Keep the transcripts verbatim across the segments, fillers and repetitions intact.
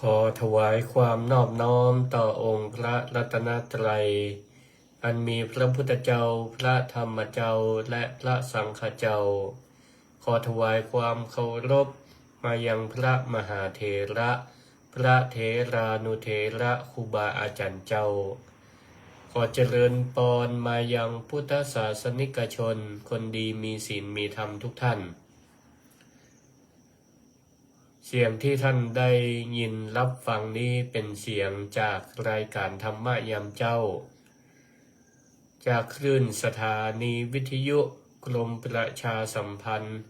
ขอถวายความนอบน้อมต่อองค์พระรัตนตรัย อันมีพระพุทธเจ้า พระธรรมเจ้า และพระสังฆเจ้า ขอถวายความเคารพมายังพระมหาเถระ พระเถรานุเถระ ครูบาอาจารย์เจ้า ขอเจริญปอนมายังพุทธศาสนิกชน คนดีมีศีลมีธรรมทุกท่าน เสียงที่ท่านได้ยินรับฟังนี้เป็นเสียงจากรายการธรรมะยามเจ๊า จากคลื่นสถานีวิทยุกรมประชาสัมพันธ์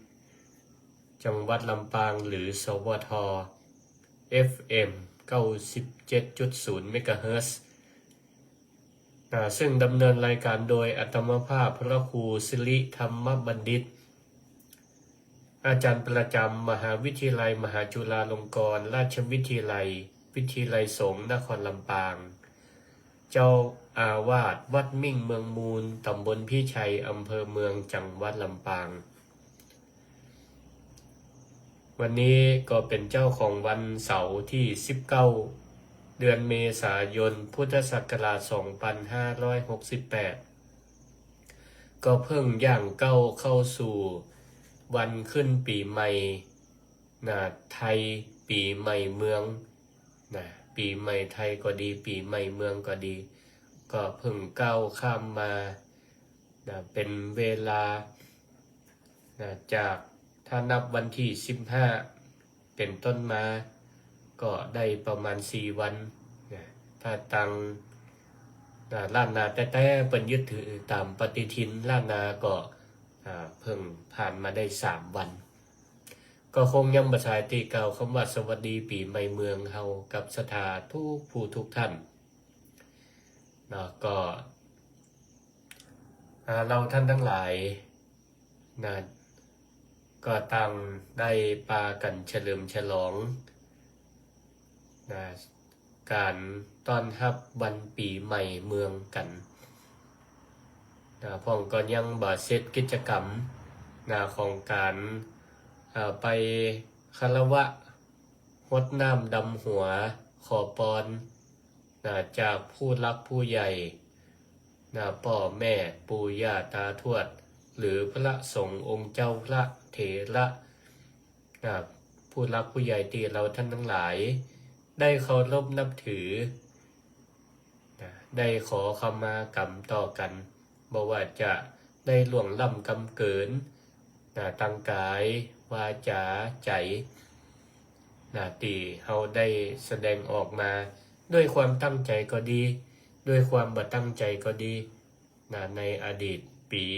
จังหวัดลำปาง หรือ สวท. เอฟเอ็ม เก้าสิบเจ็ดจุดศูนย์ เมกะเฮิรตซ์ อ่า ซึ่งดำเนินรายการโดยอาตมาภาพพระครูสิริธรรมบัณฑิต อาจารย์ประจำมหาวิทยาลัยมหาจุฬาลงกรณราชวิทยาลัย วิทยาลัยสงฆ์นครลำปาง เจ้าอาวาสวัดมิ่งเมืองมูล ตำบลพิชัย อำเภอเมือง จังหวัดลำปาง วันนี้ก็เป็นเจ๊าของวันเสาร์ที่สิบเก้า เดือนเมษายน พุทธศักราชสองพันห้าร้อยหกสิบแปด ก็เพิ่งย่างก้าวเข้าสู่วันขึ้นปี๋ใหม่ นะ ไทยปี๋ใหม่เมือง นะ ปี๋ใหม่ไทยก็ดี ปี๋ใหม่เมืองก็ดี ก็เพิ่งก้าวข้ามมา นะ เป็นเวลา นะ จาก ถ้านับวันตี้สิบห้า เป๋นต้นมา ก็ได้ประมาณสี่วัน นะ ถ้าตัง นะ ล้านนาแต๊ๆ เปิ้นยึดถือต๋ามปฏิทินล้านนาก็ อ่า เพิ่งผ่านมาได้สามวัน ก็คงยังบ่สายตี้กล่าวกำว่าสวัสดีปี๋ใหม่เมืองเฮากับศรัทธาทุกผู้ทุกท่าน เนาะ ก็ อ่า เฮาท่านตังหลาย นะ ก็ต่างได้ปากั๋นเฉลิมฉลอง นะ ก๋านต้อนฮับวันปี๋ใหม่เมืองกั๋น นะ พ่องก็ยังบ่เสร็จกิจกรรม นะ ของก๋าน อ่า ไปคารวะ ฮดน้ำดำหัว ขอปอน นะ จากผู้หลักผู้ใหญ่ นะ ป้อแม่ ปู่ย่าตาทวด หรือพระสงฆ์องค์เจ้า พระเถระ นะ ผู้หลักผู้ใหญ่ตี้เฮาท่านตังหลาย ได้เคารพนับถือ นะ ได้ขอขมากรรมต่อกั๋น บ่ว่าจะได้ล่วงล้ำกำเกิน นะ ตางก๋าย วาจ๋า ใจ๋ นะ ตี้เฮาได้แสดงออกมา ด้วยความตั้งใจ๋ก็ดี ด้วยความบ่ตั้งใจ๋ก็ดี นะ ในอดีตปี๋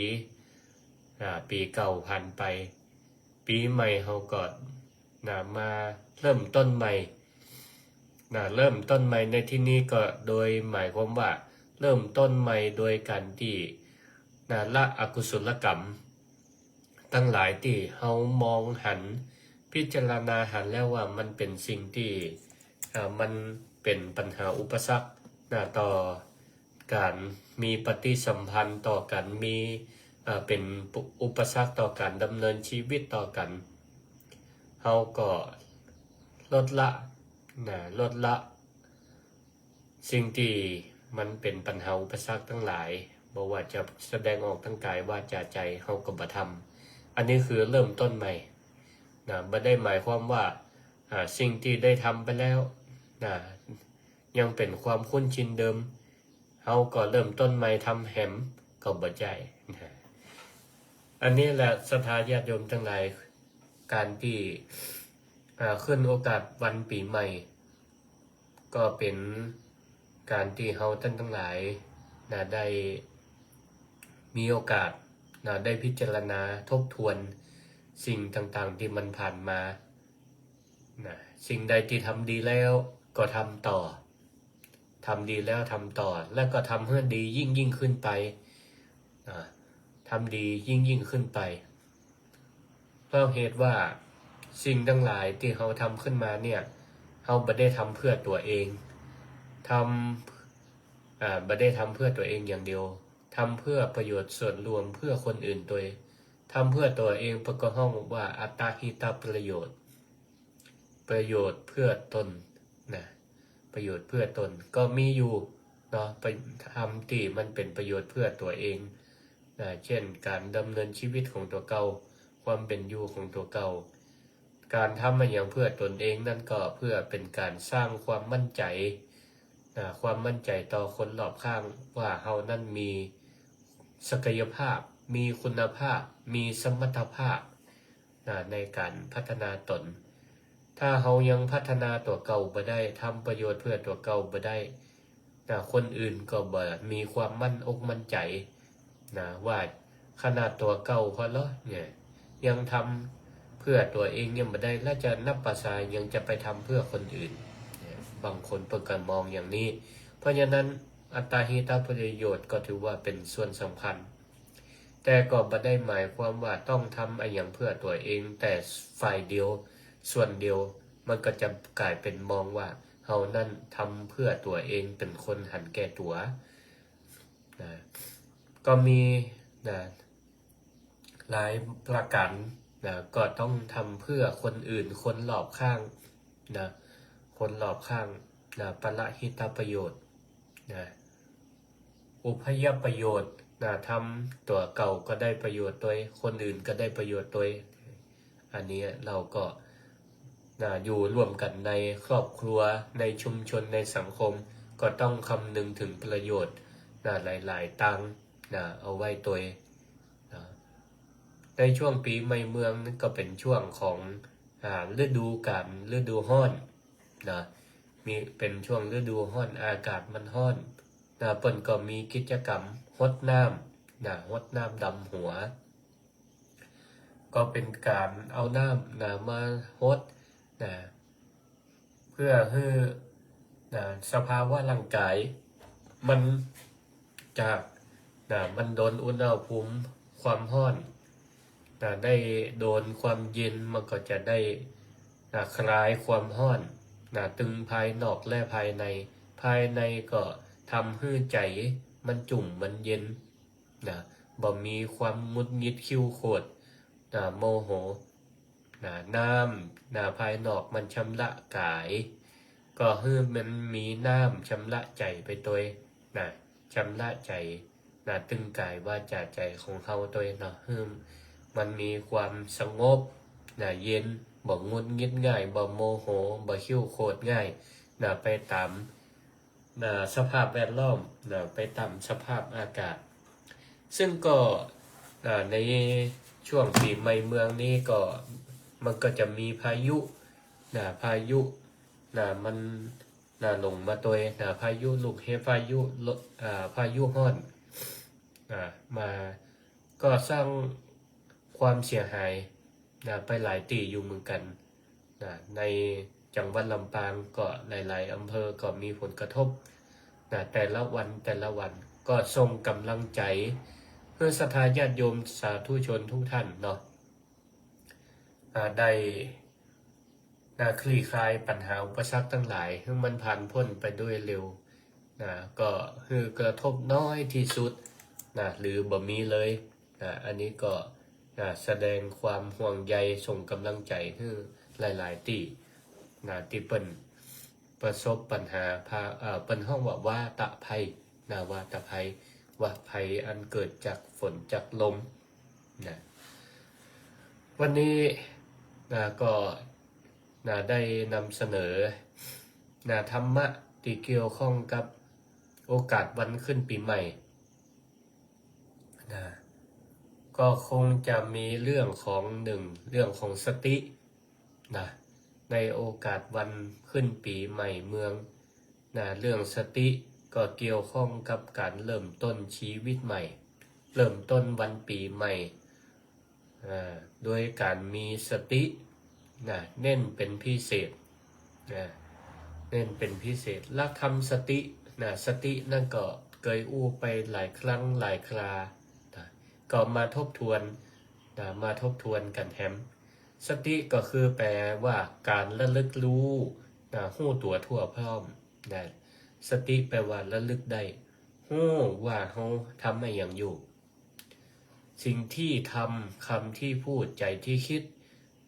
อ่า ปี๋เก่าผ่านไป ปี๋ใหม่เฮาก็ นะ มาเริ่มต้นใหม่ นะ เริ่มต้นใหม่ในตี้นี้ก็โดยหมายความว่า เริ่มต้นใหม่โดยก๋านตี้ นะ ละอกุศลกรรมตังหลายตี้เฮามองหัน พิจารณาหันแล้วว่ามันเป๋นสิ่งตี้ อ่า มันเป๋นปัญหาอุปสรรค นะ ต่อก๋านมีปฏิสัมพันธ์ต่อกั๋น มี อ่า เป๋นอุปสรรคต่อก๋านดำเนินชีวิตต่อกั๋น เฮาก็ลดละ นะ ลดละ สิ่งตี้มันเป๋นปัญหาอุปสรรคตังหลาย บ่ว่าจะแสดงออกตางก๋าย วาจ๋า ใจ๋ เฮาก็บ่ทำ อันนี้คือเริ่มต้นใหม่ นะ บ่ได้หมายความว่า อ่า สิ่งตี้ได้ทำไปแล้ว นะ ยังเป๋นความคุ้นชินเดิม เฮาก็เริ่มต้นใหม่ทำแหม ก็บ่ใจ้ นะ อันนี้แหละศรัทธาญาติโยมตังหลาย ก๋านตี้ อ่า ขึ้นโอกาสวันปี๋ใหม่ ก็เป๋นก๋านตี้เฮาต้านตังหลาย นะ ได้มีโอกาส นะ ได้พิจารณาทบทวนสิ่งต่างๆ ตี้มันผ่านมา นะ สิ่งใดตี้ทำดีแล้วก็ทำต่อ ทำดีแล้วทำต่อ แล้วก็ทำหื้อดียิ่งๆ ขึ้นไป นะ ทำดียิ่งๆ ขึ้นไป เพราะเหตุว่าสิ่งตังหลายตี้เฮาทำขึ้นมาเนี่ย เฮาบ่ได้ทำเพื่อตั๋วเอง ทำ อ่า บ่ได้ทำเพื่อตั๋วเองอย่างเดียว ทำเพื่อประโยชน์ส่วนรวม เพื่อคนอื่นตวย ทำเพื่อตั๋วเองเปิ้นก็ฮ้องว่าอัตตาหิตประโยชน์ ประโยชน์เพื่อตน ประโยชน์เพื่อตนก็มีอยู่เนาะ ไปทำตี้มันเป๋นประโยชน์เพื่อตั๋วเอง นะ เจ้นก๋านดำเนินชีวิตของตั๋วเก่า ความเป๋นอยู่ของตั๋วเก่า ก๋านทำอะหยังเพื่อตนเองนั้นก็เพื่อเป๋นก๋านสร้างความมั่นใจ๋ นะ ความมั่นใจ๋ต่อคนรอบข้างว่าเฮานั้นมีศักยภาพ มีคุณภาพ มีสมรรถภาพ นะ ในก๋านพัฒนาตน ถ้าเฮายังพัฒนาตั๋วเก่าบ่ได้ ทำประโยชน์เพื่อตั๋วเก่าบ่ได้ นะ คนอื่นก็บ่มีความมั่นอกมั่นใจ๋ นะ ว่าขนาดตั๋วเก่าเฮาเลาะเนี่ย ยังทำเพื่อตั๋วเองยังบ่ได้ แล้วจะนับประสาหยังจะไปทำเพื่อคนอื่นเนี่ย บางคนเปิ้นก็มองอย่างนี้ เพราะฉะนั้นอัตตาหิตประโยชน์ก็ถือว่าเป๋นส่วนสำคัญ แต่ก็บ่ได้หมายความว่าต้องทำอะหยังเพื่อตั๋วเองแต่ฝ่ายเดียว ส่วนเดียว มันก็จะก๋ายเป๋นมองว่าเฮานั้นทำเพื่อตั๋วเอง เป๋นคนหันแก่ตั๋ว นะ ก็มี นะ หลายประก๋าน นะ ก็ต้องทำเพื่อคนอื่น คนรอบข้าง นะ คนรอบข้าง นะ ปรหิตประโยชน์ นะ อุพยประโยชน์ นะ ทำตั๋วเก่าก็ได้ประโยชน์ตวย คนอื่นก็ได้ประโยชน์ตวย อันนี้เฮาก็ นะ อยู่ร่วมกั๋นในครอบครัว ในชุมชน ในสังคม ก็ต้องคำนึงเถิงประโยชน์ นะ หลายๆ ตาง นะ เอาไว้ตวย นะ ในช่วงปี๋ใหม่เมืองนี่ก็เป๋นช่วงของ อ่า ฤดูก๋าล ฤดูฮ้อน นะ มี เป๋นช่วงฤดูฮ้อน อากาศมันฮ้อน นะ เปิ้นก็มีกิจกรรมฮดน้ำ นะ ฮดน้ำดำหัว ก็เป๋นก๋านเอาน้ำ นะ มาฮด นะ เพื่อหื้อ นะ สภาวะร่างกาย มันจาก นะ มันโดนอุณหภูมิความฮ้อน นะ ได้โดนความเย็น มันก็จะได้ นะ คลายความฮ้อน นะ ตึงภายนอกและภายใน ภายในก็ทำหื้อใจ๋มันจุ่มมันเย็น นะ บ่มีความหงุดหงิดคิ้วโขด นะ โมโห นะ น้ำ นะ ภายนอกมันชำระก๋าย ก็หื้อมันมีน้ำชำระใจ๋ไปตวย นะ ชำระใจ๋ นะ ตึงก๋ายวาจ๋าใจ๋ของเฮาตวยเนาะ หื้อมันมีความสงบ นะ เย็น บ่หงุดหงิดง่าย บ่โมโห บ่คิ้วโขดง่าย นะ ไปต๋าม นะ สภาพแวดล้อม นะ ไปต๋ามสภาพอากาศ ซึ่งก็ นะ ในช่วงปี๋ใหม่เมืองนี้ก็ มันก็จะมีพายุ นะ พายุ นะ มัน นะ ลงมาตวย นะ พายุลูกเห็บ พายุล- อ่า พายุฮ้อน นะ มา ก็สร้างความเสียหาย นะ ไปหลายตี้อยู่เหมือนกั๋น นะ ในจังหวัดลำปางก็หลายๆ อำเภอก็มีผลกระทบ นะ แต่ละวัน แต่ละวัน ก็ส่งก๋ำลังใจ๋หื้อศรัทธาญาติโยมสาธุชนทุกท่านเนาะ อ่า ได้ นะ คลี่คลายปัญหาอุปสรรคตังหลาย หื้อมันผ่านป๊นไปโดยเร็ว นะ ก็หื้อกระทบน้อยตี้สุด นะ หรือบ่มีเลย นะ อันนี้ก็ นะ แสดงความห่วงใย ส่งก๋ำลังใจ๋หื้อหลายๆ ตี้ นะ ตี้เปิ้นประสบปัญหา พา เอ่อ เปิ้นฮ้องว่าวาตภัย นะ วาตภัย ว่าภัยอันเกิดจากฝนจากลม นะ วันนี้ นะ ก็ นะ ได้นำเสนอ นะ ธรรมะตี้เกี่ยวข้องกับโอกาสวันขึ้นปี๋ใหม่ นะ ก็คงจะมีเรื่องของ นึ่ง เรื่องของสติ นะ ในโอกาสวันขึ้นปี๋ใหม่เมือง นะ เรื่องสติก็เกี่ยวข้องกับก๋านเริ่มต้นชีวิตใหม่ เริ่มต้นวันปี๋ใหม่ อ่า โดยก๋านมีสติ นะ เน้นเป๋นพิเศษ นะ เน้นเป๋นพิเศษ หลักธรรมสติ นะ สตินั้นก็เกยอู้ไปหลายครั้งหลายครา นะ ก็มาทบทวน นะ มาทบทวนกั๋นแหม สติก็คือแปลว่าก๋านระลึกฮู้ นะ ฮู้ตั๋วทั่วพร้อม นะ สติแปลว่าระลึกได้ ฮู้ว่าเฮาทำอะหยังอยู่ สิ่งตี้ทำ กำตี้พูด ใจ๋ตี้กึ๊ด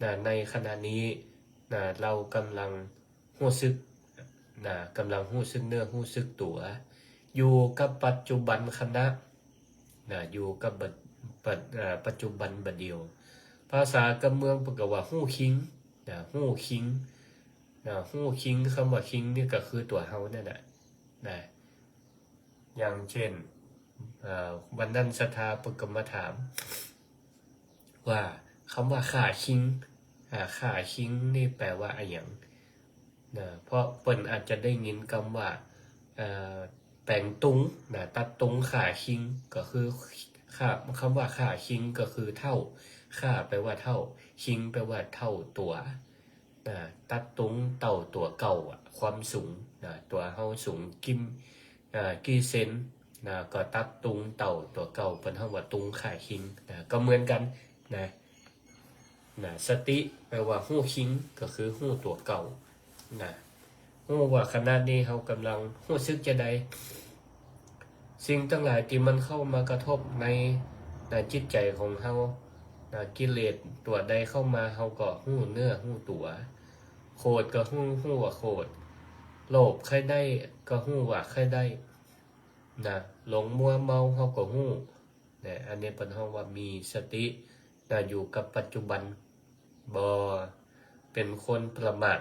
นะ ในขณะนี้ นะ เฮากำลังฮู้สึก นะ ก๋ำลังฮู้สึกเนื้อฮู้สึกตั๋ว อยู่กับปัจจุบันขณะ นะ อยู่กับปัจ ปัจ อ่า ปัจจุบันบ่าเดี่ยว ภาษากำเมืองเปิ้นก็ว่าฮู้คิง นะ ฮู้คิง นะ ฮู้คิง กำว่าคิงนี่ก็คือตั๋วเฮานั่นแหละ นะ อย่างเจ้น อ่า วันนั้นศรัทธาเปิ้นก็มาถาม ว่ากำว่าข้าคิง อ่า ข้าคิงนี่แปลว่าอะหยัง นะ เพราะเปิ้นอาจจะได้ยินกำว่า เอ่อ แป๋งตุ๊ง นะ ตั๊ดตุ๊งข้าคิง ก็คือข้า กำว่าข้าคิงก็คือเฒ่า ข้าแปลว่าเฒ่า คิงแปลว่าเท่าตั๋ว นะ ตั๊ดตุ๊งเต้าตั๋วเก่าอะ ความสูง นะ ตั๋วเฮาสูงกิม อ่า กี่เซน นะ ก็ตั๊ดตุ๊งเต้าตั๋วเก่า เปิ้นฮ้องว่าตุ๊งข้าคิง นะ ก็เหมือนกั๋น นะ นะ สติแปลว่าฮู้คิง ก็คือฮู้ตั๋วเก่า นะ ฮู้ว่าขณะนี้เฮากำลังฮู้สึกจาใด สิ่งตังหลายตี้มันเข้ามากระทบใน ในจิตใจ๋ของเฮา นะ กิเลสตั๋วใดเข้ามา เฮาก็ฮู้เนื้อฮู้ตั๋ว โขดก็ฮู้ ฮู้ว่าโขด โลภใค่ได้ก็ฮู้ว่าใค่ได้ นะ หลงมัวเมาเฮาก็ฮู้ นะ อันนี้เปิ้นฮ้องว่ามีสติ นะ อยู่กับปัจจุบัน บ่เป๋นคนประมาท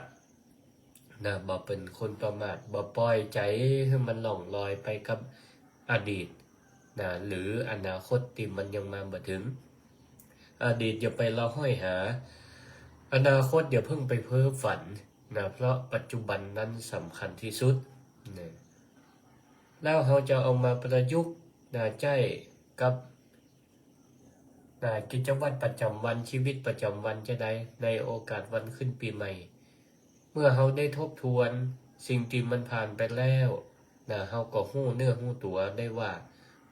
นะ บ่เป๋นคนประมาท บ่ปล่อยใจ๋หื้อมันล่องลอยไปกับอดีต นะ หรืออนาคตตี้มันยังมาบ่เถิง อดีตอย่าไปเล่าฮ้อยหา อนาคตอย่าเพิ่งไปเพ้อฝัน นะ เพราะปัจจุบันนั้นสำคัญตี้สุด นะ แล้วเฮาจะเอามาประยุกต์ นะ ใจ๊กับ นะ กิจวัตรประจ๋ำวัน ชีวิตประจ๋ำวันจาใด ในโอกาสวันขึ้นปี๋ใหม่ เมื่อเฮาได้ทบทวนสิ่งตี้มันผ่านไปแล้ว นะ เฮาก็ฮู้เนื้อฮู้ตั๋วได้ว่า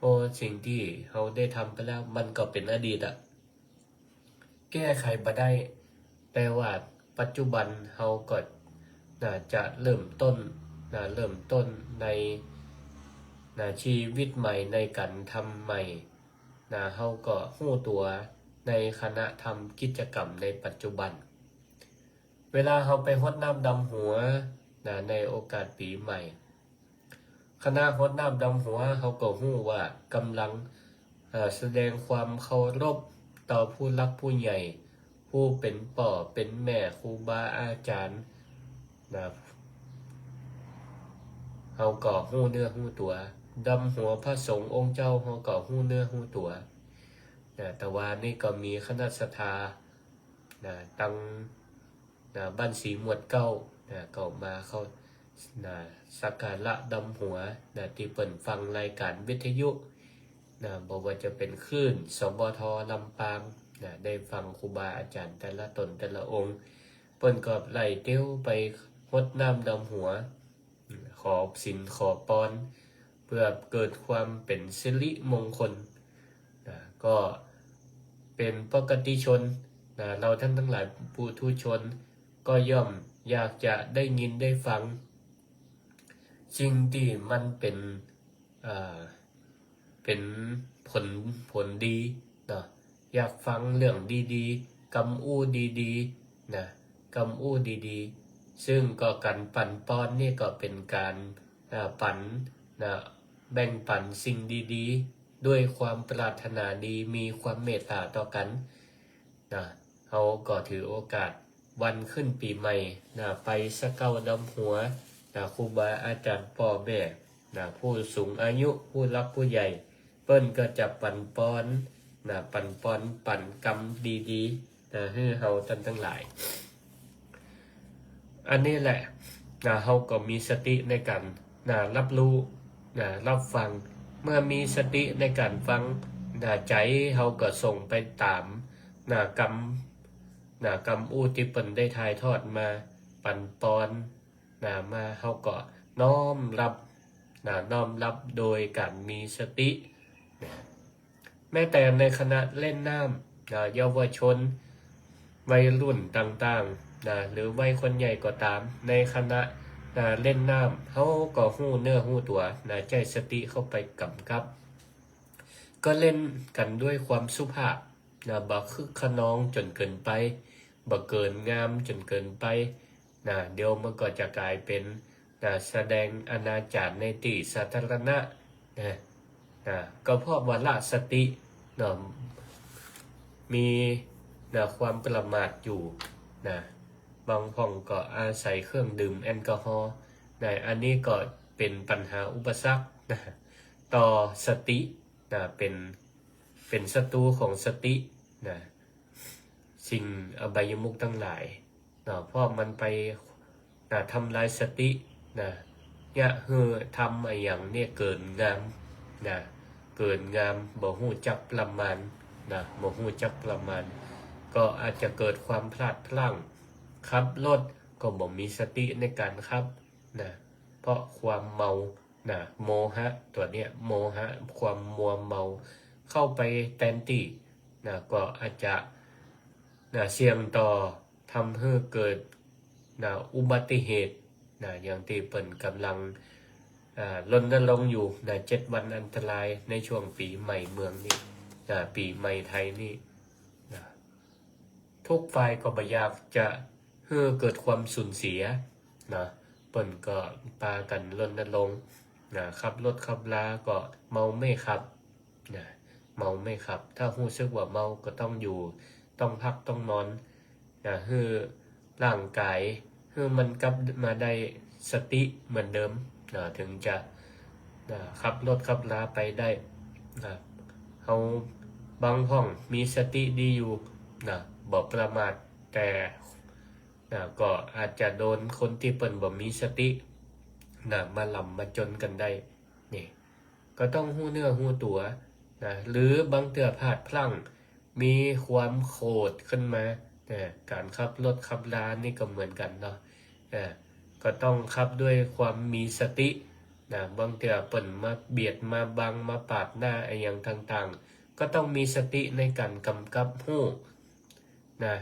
โอ้ สิ่งตี้เฮาได้ทำไปแล้ว มันก็เป๋นอดีตอะ แก้ไขบ่ได้ แต่ว่าปัจจุบันเฮาก็ นะ จะเริ่มต้น นะ เริ่มต้นใน นะ ชีวิตใหม่ ในก๋านทำใหม่ นะ เฮาก็ฮู้ตั๋วในขณะทำกิจกรรมในปัจจุบัน เวลาเฮาไปฮดน้ำดำหัว นะ ในโอกาสปี๋ใหม่ ขณะฮดน้ำดำหัว เฮาก็ฮู้ว่ากำลัง เอ่อ แสดงความเคารพต่อผู้หลักผู้ใหญ่ ผู้เป๋นป้อเป๋นแม่ ครูบาอาจ๋ารย์ นะ เฮาก็ฮู้เนื้อฮู้ตั๋ว ดำหัวพระสงฆ์องค์เจ้า เฮาก็ฮู้เนื้อฮู้ตั๋ว นะ แต่ว่านี่ก็มีคณะศรัทธา นะ ตัง นะ บ้านสีหมวดเก้า นะ ก็มาเข้า นะ สักการะดำหัว นะ ตี้เปิ้นฟังรายการวิทยุ นะ บ่ว่าจะเป๋นคลื่น สบท ลำปาง นะ ได้ฟังครูบาอาจ๋ารย์แต่ละต๋นแต่ละองค์ เปิ้นก็ไล่เตียวไปฮดน้ำดำหัว ขอศีลขอปอน เพื่อเกิดความเป๋นสิริมงคล นะ ก็เป๋นปกติชน นะ เฮาท่านตังหลายปุถุชน ก็ย่อมอยากจะได้ยินได้ฟัง สิ่งตี้มันเป๋น เอ่อ เป๋นผล ผลดีเนาะ อยากฟังเรื่องดีๆ กำอู้ดีๆ นะ กำอู้ดีๆ ซึ่งก็ก๋านปั๋นปอนนี่ก็เป๋นก๋าน อ่า ปั๋น นะ แบ่งปั๋นสิ่งดีๆ ด้วยความปรารถนาดี มีความเมตต๋าต่อกั๋น นะ เฮาก็ถือโอกาสวันขึ้นปี๋ใหม่ นะ ไปสะเก้าดำหัว นะ ครูบาอาจ๋ารย์ป้อแม่ นะ ผู้สูงอายุ ผู้หลักผู้ใหญ่ เปิ้นก็จะปั๋นปอน นะ ปั๋นปอน ปั๋นกำดีๆ นะ หื้อเฮาท่านตังหลาย อันนี้แหละ นะ เฮาก็มีสติในก๋าน นะ รับรู้ นะ รับฟัง เมื่อมีสติในก๋านฟัง นะ ใจ๋เฮาก็ส่งไปต๋าม นะ กำ นะ กำอู้ตี้เปิ้นได้ถ่ายทอดมา ปั๋นปอน นะ มา เฮาก็น้อมรับ นะ น้อมรับโดยก๋านมีสติ นะ แม้แต่ในขณะเล่นน้ำ นะ เยาวชน วัยรุ่นต่างๆ นะ หรือวัยคนใหญ่ก็ต๋าม ในขณะ นะ เล่นน้ำ เฮาก็ฮู้เนื้อฮู้ตั๋ว นะ ใจ๊สติเข้าไปก๋ำกับ ก็เล่นกั๋นด้วยความสุภาพ นะ บ่คึกคะนองจ๋นเกินไป บ่เกินงามจ๋นเกินไป นะ เดี๋ยวมันก็จะก๋ายเป๋น นะ แสดงอนาจารในตี้สาธารณะ นะ นะ ก็เพราะว่าละสติ เนาะ มี นะ ความประมาทอยู่ นะ บางพ่องก็อาศัยเครื่องดื่มแอลกอฮอล์ นะ อันนี้ก็เป๋นปัญหาอุปสรรค นะ ต่อสติ นะ เป๋น เป๋นศัตรูของสติ นะ สิ่งอบายมุขตังหลาย นะ เพราะมันไป นะ ทำลายสติ นะ เยียะหื้อทำอะหยังเนี่ยเกินงาม นะ เกินงาม บ่ฮู้จักประมาณ นะ บ่ฮู้จักประมาณ ก็อาจจะเกิดความพลาดพลั้ง ขับรถก็บ่มีสติในการขับ นะ เพราะความเมา นะ โมหะ ตั๋วเนี้ย โมหะ ความมัวเมา เข้าไปแตนตี้ นะ ก็อาจจะ นะ เสี่ยงต่อ ทำหื้อเกิด นะ อุบัติเหตุ นะ อย่างตี้เปิ้นก่ำลัง อ่า รณรงค์อยู่ นะ เจ็ดวันอันตรายในช่วงปี๋ใหม่เมืองนี่ นะ ปี๋ใหม่ไทยนี่ นะ ทุกฝ่ายก็บ่อยากจะหื้อเกิดความสูญเสีย นะ เปิ้นก็ปากั๋นรณรงค์ นะ ขับรถขับราก็เมาไม่ขับ นะ เมาไม่ขับ ถ้าฮู้สึกว่าเมาก็ต้องอยู่ ต้องพัก ต้องนอน นะ หื้อร่างก๋าย หื้อมันกลับมาได้สติเหมือนเดิม นะ เถิงจะ นะ ขับรถขับราไปได้ นะ เฮาบางพ่องมีสติดีอยู่ นะ บ่ประมาท แต่ นะ ก็อาจจะโดนคนตี้เปิ้นบ่มีสติ นะ มาหล่ำมาจนกั๋นได้ นี่ ก็ต้องฮู้เนื้อฮู้ตั๋ว นะ หรือบางเตื้อพลาดพลั้ง มีความโขดขึ้นมา นะ ก๋านขับรถขับรานี่ก็เหมือนกั๋นเนาะ อ่า ก็ต้องขับด้วยความมีสติ นะ บางเตื้อเปิ้นมาเบียดมาบังมาปาดหน้าอะหยังต่างๆ ก็ต้องมีสติในก๋านกำกับฮู้ นะ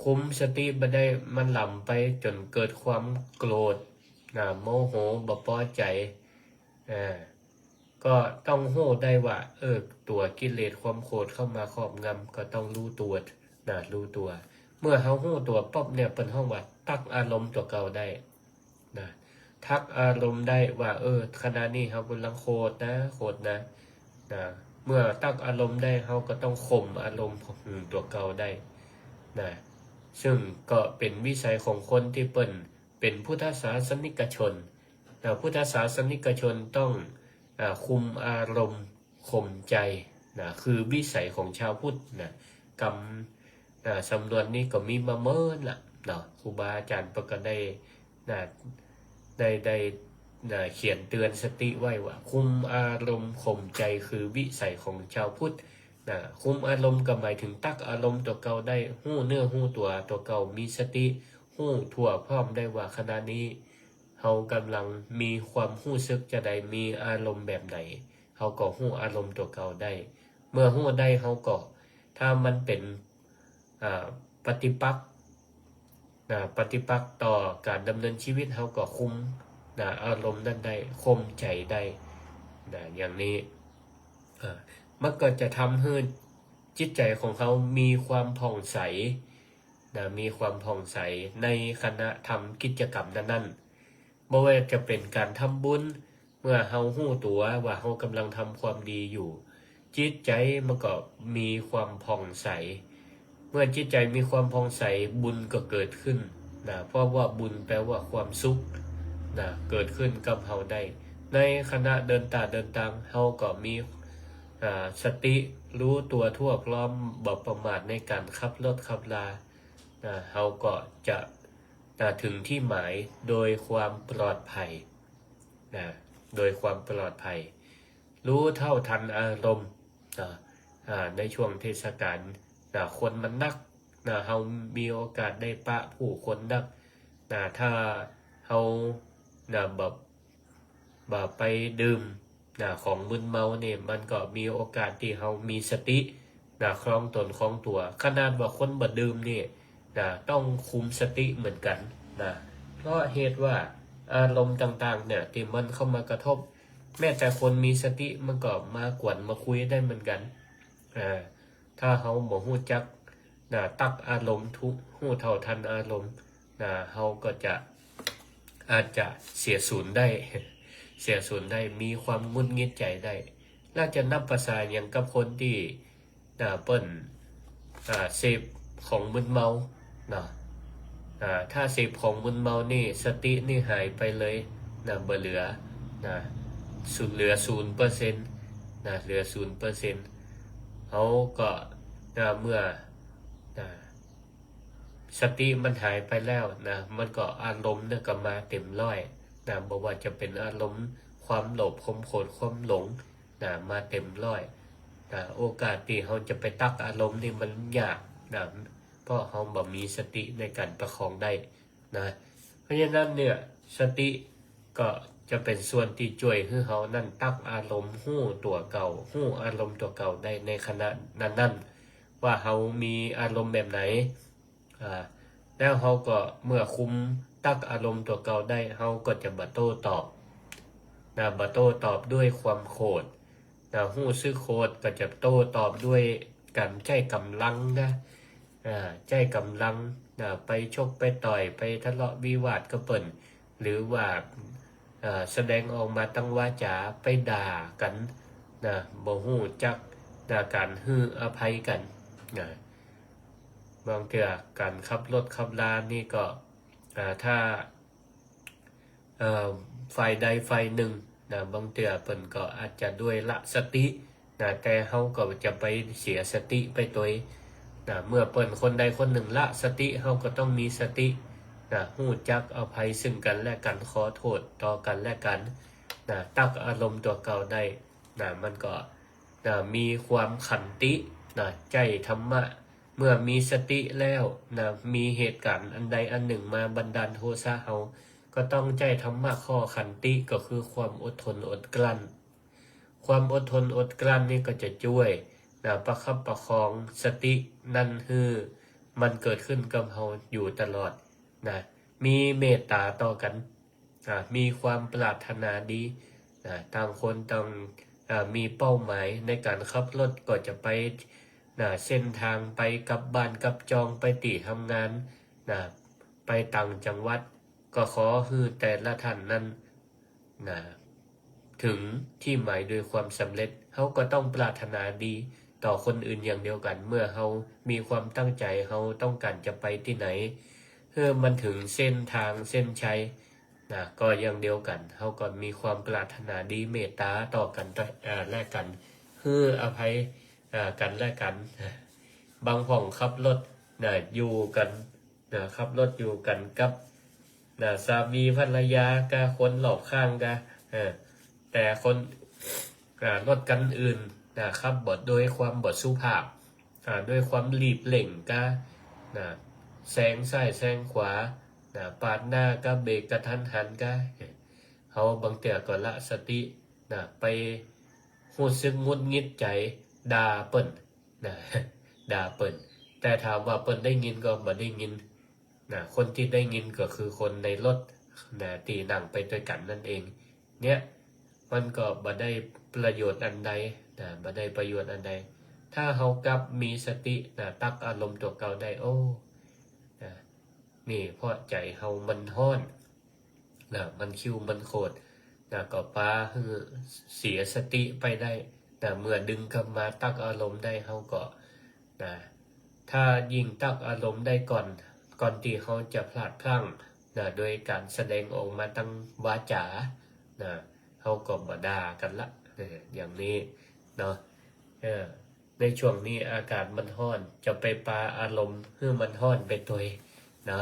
คุมสติบ่ได้ มันหล่ำไปจ๋นเกิดความโกรธ นะ โมโห บ่ปอใจ๋ อ่า ก็ต้องฮู้ได้ว่า เออ ตั๋วกิเลสความโขดเข้ามาครอบงำ ก็ต้องฮู้ตั๋ว นะ ฮู้ตั๋ว เมื่อเฮาฮู้ตั๋วปั๊บเนี่ย เปิ้นฮ้องว่าตั๊กอารมณ์ตั๋วเก่าได้ นะ ตั๊กอารมณ์ได้ว่า เออ ขณะนี้เฮาก่ำลังโขดนะ โขดนะ นะ เมื่อตั๊กอารมณ์ได้ เฮาก็ต้องข่มอารมณ์ อืม ตั๋วเก่าได้ นะ ซึ่งก็เป๋นวิสัยของคนตี้เปิ้นเป๋นพุทธศาสนิกชน นะ พุทธศาสนิกชนต้อง อ่า คุมอารมณ์ข่มใจ๋ นะ คือวิสัยของชาวพุทธ นะ กำ นะ สำนวนนี้ก็มีมาเมินละเนาะ ครูบาอาจ๋ารย์เปิ้นก็ได้ นะ ได้ ได้ นะ เขียนเตือนสติไว้ว่า คุมอารมณ์ข่มใจ๋คือวิสัยของชาวพุทธ นะ คุมอารมณ์ก็หมายเถิงตั๊กอารมณ์ตั๋วเก่าได้ ฮู้เนื้อฮู้ตั๋ว ตั๋วเก่า มีสติ ฮู้ทั่วพร้อมได้ว่าขณะนี้เฮาก่ำลังมีความฮู้สึกจาใด มีอารมณ์แบบไหน เฮาก็ฮู้อารมณ์ตั๋วเก่าได้ เมื่อฮู้ได้เฮาก็ ถ้ามันเป๋น อ่า ปฏิปักษ์ นะ ปฏิปักษ์ต่อก๋านดำเนินชีวิต เฮาก็คุม นะ อารมณ์นั้นได้ ข่มใจ๋ได้ นะ อย่างนี้ อ่า มันก็จะทำหื้อจิตใจ๋ของเฮามีความผ่องใส นะ มีความผ่องใสในขณะทำกิจกรรมนั้นๆ บ่ว่าจะเป๋นก๋านทำบุญ เมื่อเฮาฮู้ตั๋วว่าเฮาก่ำลังทำความดีอยู่ จิตใจ๋มันก็มีความผ่องใส เมื่อจิตใจ๋มีความผ่องใส บุญก็เกิดขึ้น นะ เพราะว่าบุญแปลว่าความสุข นะ เกิดขึ้นกับเฮาได้ ในขณะเดินตาเดินตาง เฮาก็มี อ่า สติฮู้ตั๋วทั่วพร้อม บ่ประมาทในก๋านขับรถขับรา นะ เฮาก็จะ นะ เถิงตี้หมายโดยความปลอดภัย นะ โดยความปลอดภัย ฮู้เท่าทันอารมณ์ นะ อ่า ในช่วงเทศกาล นะ คนมันนัก นะ เฮามีโอกาสได้ปะผู้คนนัก นะ ถ้าเฮา นะ แบบ บ่ไปดื่ม นะ ของมึนเมานี่ มันก็มีโอกาสตี้เฮามีสติ นะ ครองต๋นครองตั๋ว ขนาดว่าคนบ่ดื่มนี่ นะ ต้องคุมสติเหมือนกั๋น นะ เพราะเหตุว่าอารมณ์ต่างๆ เนี่ย ตี้มันเข้ามากระทบ แม้แต่คนมีสติมันก็มากวนมาคุยได้เหมือนกั๋น อ่า ถ้าเฮาบ่ฮู้จัก นะ ตั๊กอารมณ์ ฮู้เท่าทันอารมณ์ นะ เฮาก็จะ อาจจะเสียศูนย์ได้ เสียศูนย์ได้ มีความหงุดหงิดใจ๋ได้ แล้วจะนับประสาหยังกับคนตี้ อ่า เปิ้น อ่า เสพของมึนเมาเนาะ อ่า ถ้าเสพของมึนเมานี่ สตินี่หายไปเลยนะ บ่เหลือนะ ศูนย์ เหลือศูนย์เปอร์เซ็นต์นะ เหลือศูนย์เปอร์เซ็นต์ เฮาก็ อ่า เมื่อ อ่า สติมันหายไปแล้วนะ มันก็อารมณ์เนี่ยก็มาเต็มร้อยนะ บ่ว่าจะเป๋นอารมณ์ความโลภ ความโกรธ ความหลงนะ มาเต็มร้อยนะ โอกาสตี้เฮาจะไปตั๊กอารมณ์นี่มันยากนะ เพราะเฮาบ่มีสติในก๋านประคองได้นะ เพราะฉะนั้นเนี่ย สติก็จะเป๋นส่วนตี้จ้วยหื้อเฮานั้นตั๊กอารมณ์ ฮู้ตั๋วเก่า ฮู้อารมณ์ตั๋วเก่าได้ในขณะนั้นๆ ว่าเฮามีอารมณ์แบบไหน อ่า แล้วเฮาก็เมื่อคุมตั๊กอารมณ์ตั๋วเก่าได้ เฮาก็จะบ่โต้ตอบนะ บ่โต้ตอบด้วยความโกรธนะ ฮู้สึกโกรธก็จะโต้ตอบด้วยก๋านใจ๊ก๋ำลังนะ อ่า ใจ๊ก๋ำลังนะ ไปชกไปต่อย ไปทะเลาะวิวาทกับเปิ้น หรือว่า อ่า แสดงออกมาตางวาจ๋า ไปด่ากั๋นนะ บ่ฮู้จักนะ ก๋านหื้ออภัยกั๋นนะ บางเตื้อก๋านขับรถขับรานี่ก็ อ่า ถ้า เอ่อ ฝ่ายใดฝ่ายนึ่งนะ บางเตื้อเปิ้นก็อาจจะด้วยละสตินะ แต่เฮาก็จะไปเสียสติไปตวยนะ เมื่อเปิ้นคนใดคนนึ่งละสติ เฮาก็ต้องมีสตินะ ฮู้จักอภัยซึ่งกั๋นและกั๋น ขอโต้ษต่อกั๋นและกั๋นนะ ตั๊กอารมณ์ตั๋วเก่าได้นะ มันก็ นะ มีความขันตินะ ใจ๊ธรรมะ เมื่อมีสติแล้วนะ มีเหตุก๋ารณ์อันใดอันนึ่งมาบันดาลโทสะเฮา ก็ต้องใจ๊ธรรมะข้อขันติ ก็คือความอดทนอดกลั้น ความอดทนอดกลั้นนี่ก็จะจ้วยนะ ประคับประคองสตินั้นหื้อมันเกิดขึ้นกับเฮาอยู่ตลอดนะ มีเมตต๋าต่อกั๋น อ่า มีความปรารถนาดี อ่า ต่างคนต่าง อ่า มีเป้าหมายในก๋านขับรถ ก็จะไป อ่า เส้นตางไปกลับบ้านกลับจอง ไปตี้ทำงาน อ่า ไปต่างจังหวัด ก็ขอหื้อแต่ละท่านนั้น อ่า เถิงตี้หมายโดยความสำเร็จ เฮาก็ต้องปรารถนาดีต่อคนอื่นอย่างเดียวกั๋น เมื่อเฮามีความตั้งใจ๋ เฮาต้องก๋านจะไปตี้ไหน หื้อมันเถิงเส้นตางเส้นชัย นะ ก็อย่างเดียวกั๋น เฮาก็มีความปรารถนาดีเมตต๋าต่อกั๋น เอ่อ และกั๋น หื้ออภัย เอ่อ กั๋นและกั๋น บางพ่องขับรถ นะ อยู่กั๋น นะ ขับรถอยู่กั๋นกับ นะ สามีภรรยา กาคนรอบข้างกา เออ แต่คน อ่า รถคันอื่น นะ ขับบ่ โดยความบ่สุภาพ อ่า โดยความรีบเร่งกา นะ แซงซ้ายแซงขวา นะ ปาดหน้ากา เบรกกะทันหันกา เฮาบางเตื้อก็ละสติ นะ ไปฮู้สึกหงุดหงิดใจ๋ ด่าเปิ้น นะ ด่าเปิ้น แต่ถามว่าเปิ้นได้ยินก็บ่ได้ยิน นะ คนตี้ได้ยินก็คือคนในรถ นะ ตี้นั่งไปตวยกั๋นนั่นเอง เนี่ย มันก็บ่ได้ประโยชน์อันใด นะ บ่ได้ประโยชน์อันใด ถ้าเฮากลับมีสติ นะ ตั๊กอารมณ์ตั๋วเก่าได้ โอ้ นะ นี่เพราะใจ๋เฮามันฮ้อน นะ มันคิ้วมันโขด นะ ก็ปาหื้อเสียสติไปได้ นะ เมื่อดึงกลับมาตั๊กอารมณ์ได้ เฮาก็ นะ ถ้ายิ่งตั๊กอารมณ์ได้ก่อน ก่อนตี้เฮาจะพลาดพลั้ง นะ โดยก๋านแสดงออกมาตางวาจ๋า นะ เฮาก็บ่ด่ากั๋นละ เออ อย่างนี้เนาะ เออ ในช่วงนี้อากาศมันฮ้อน จะไปปาอารมณ์หื้อมันฮ้อนไปตวย นะ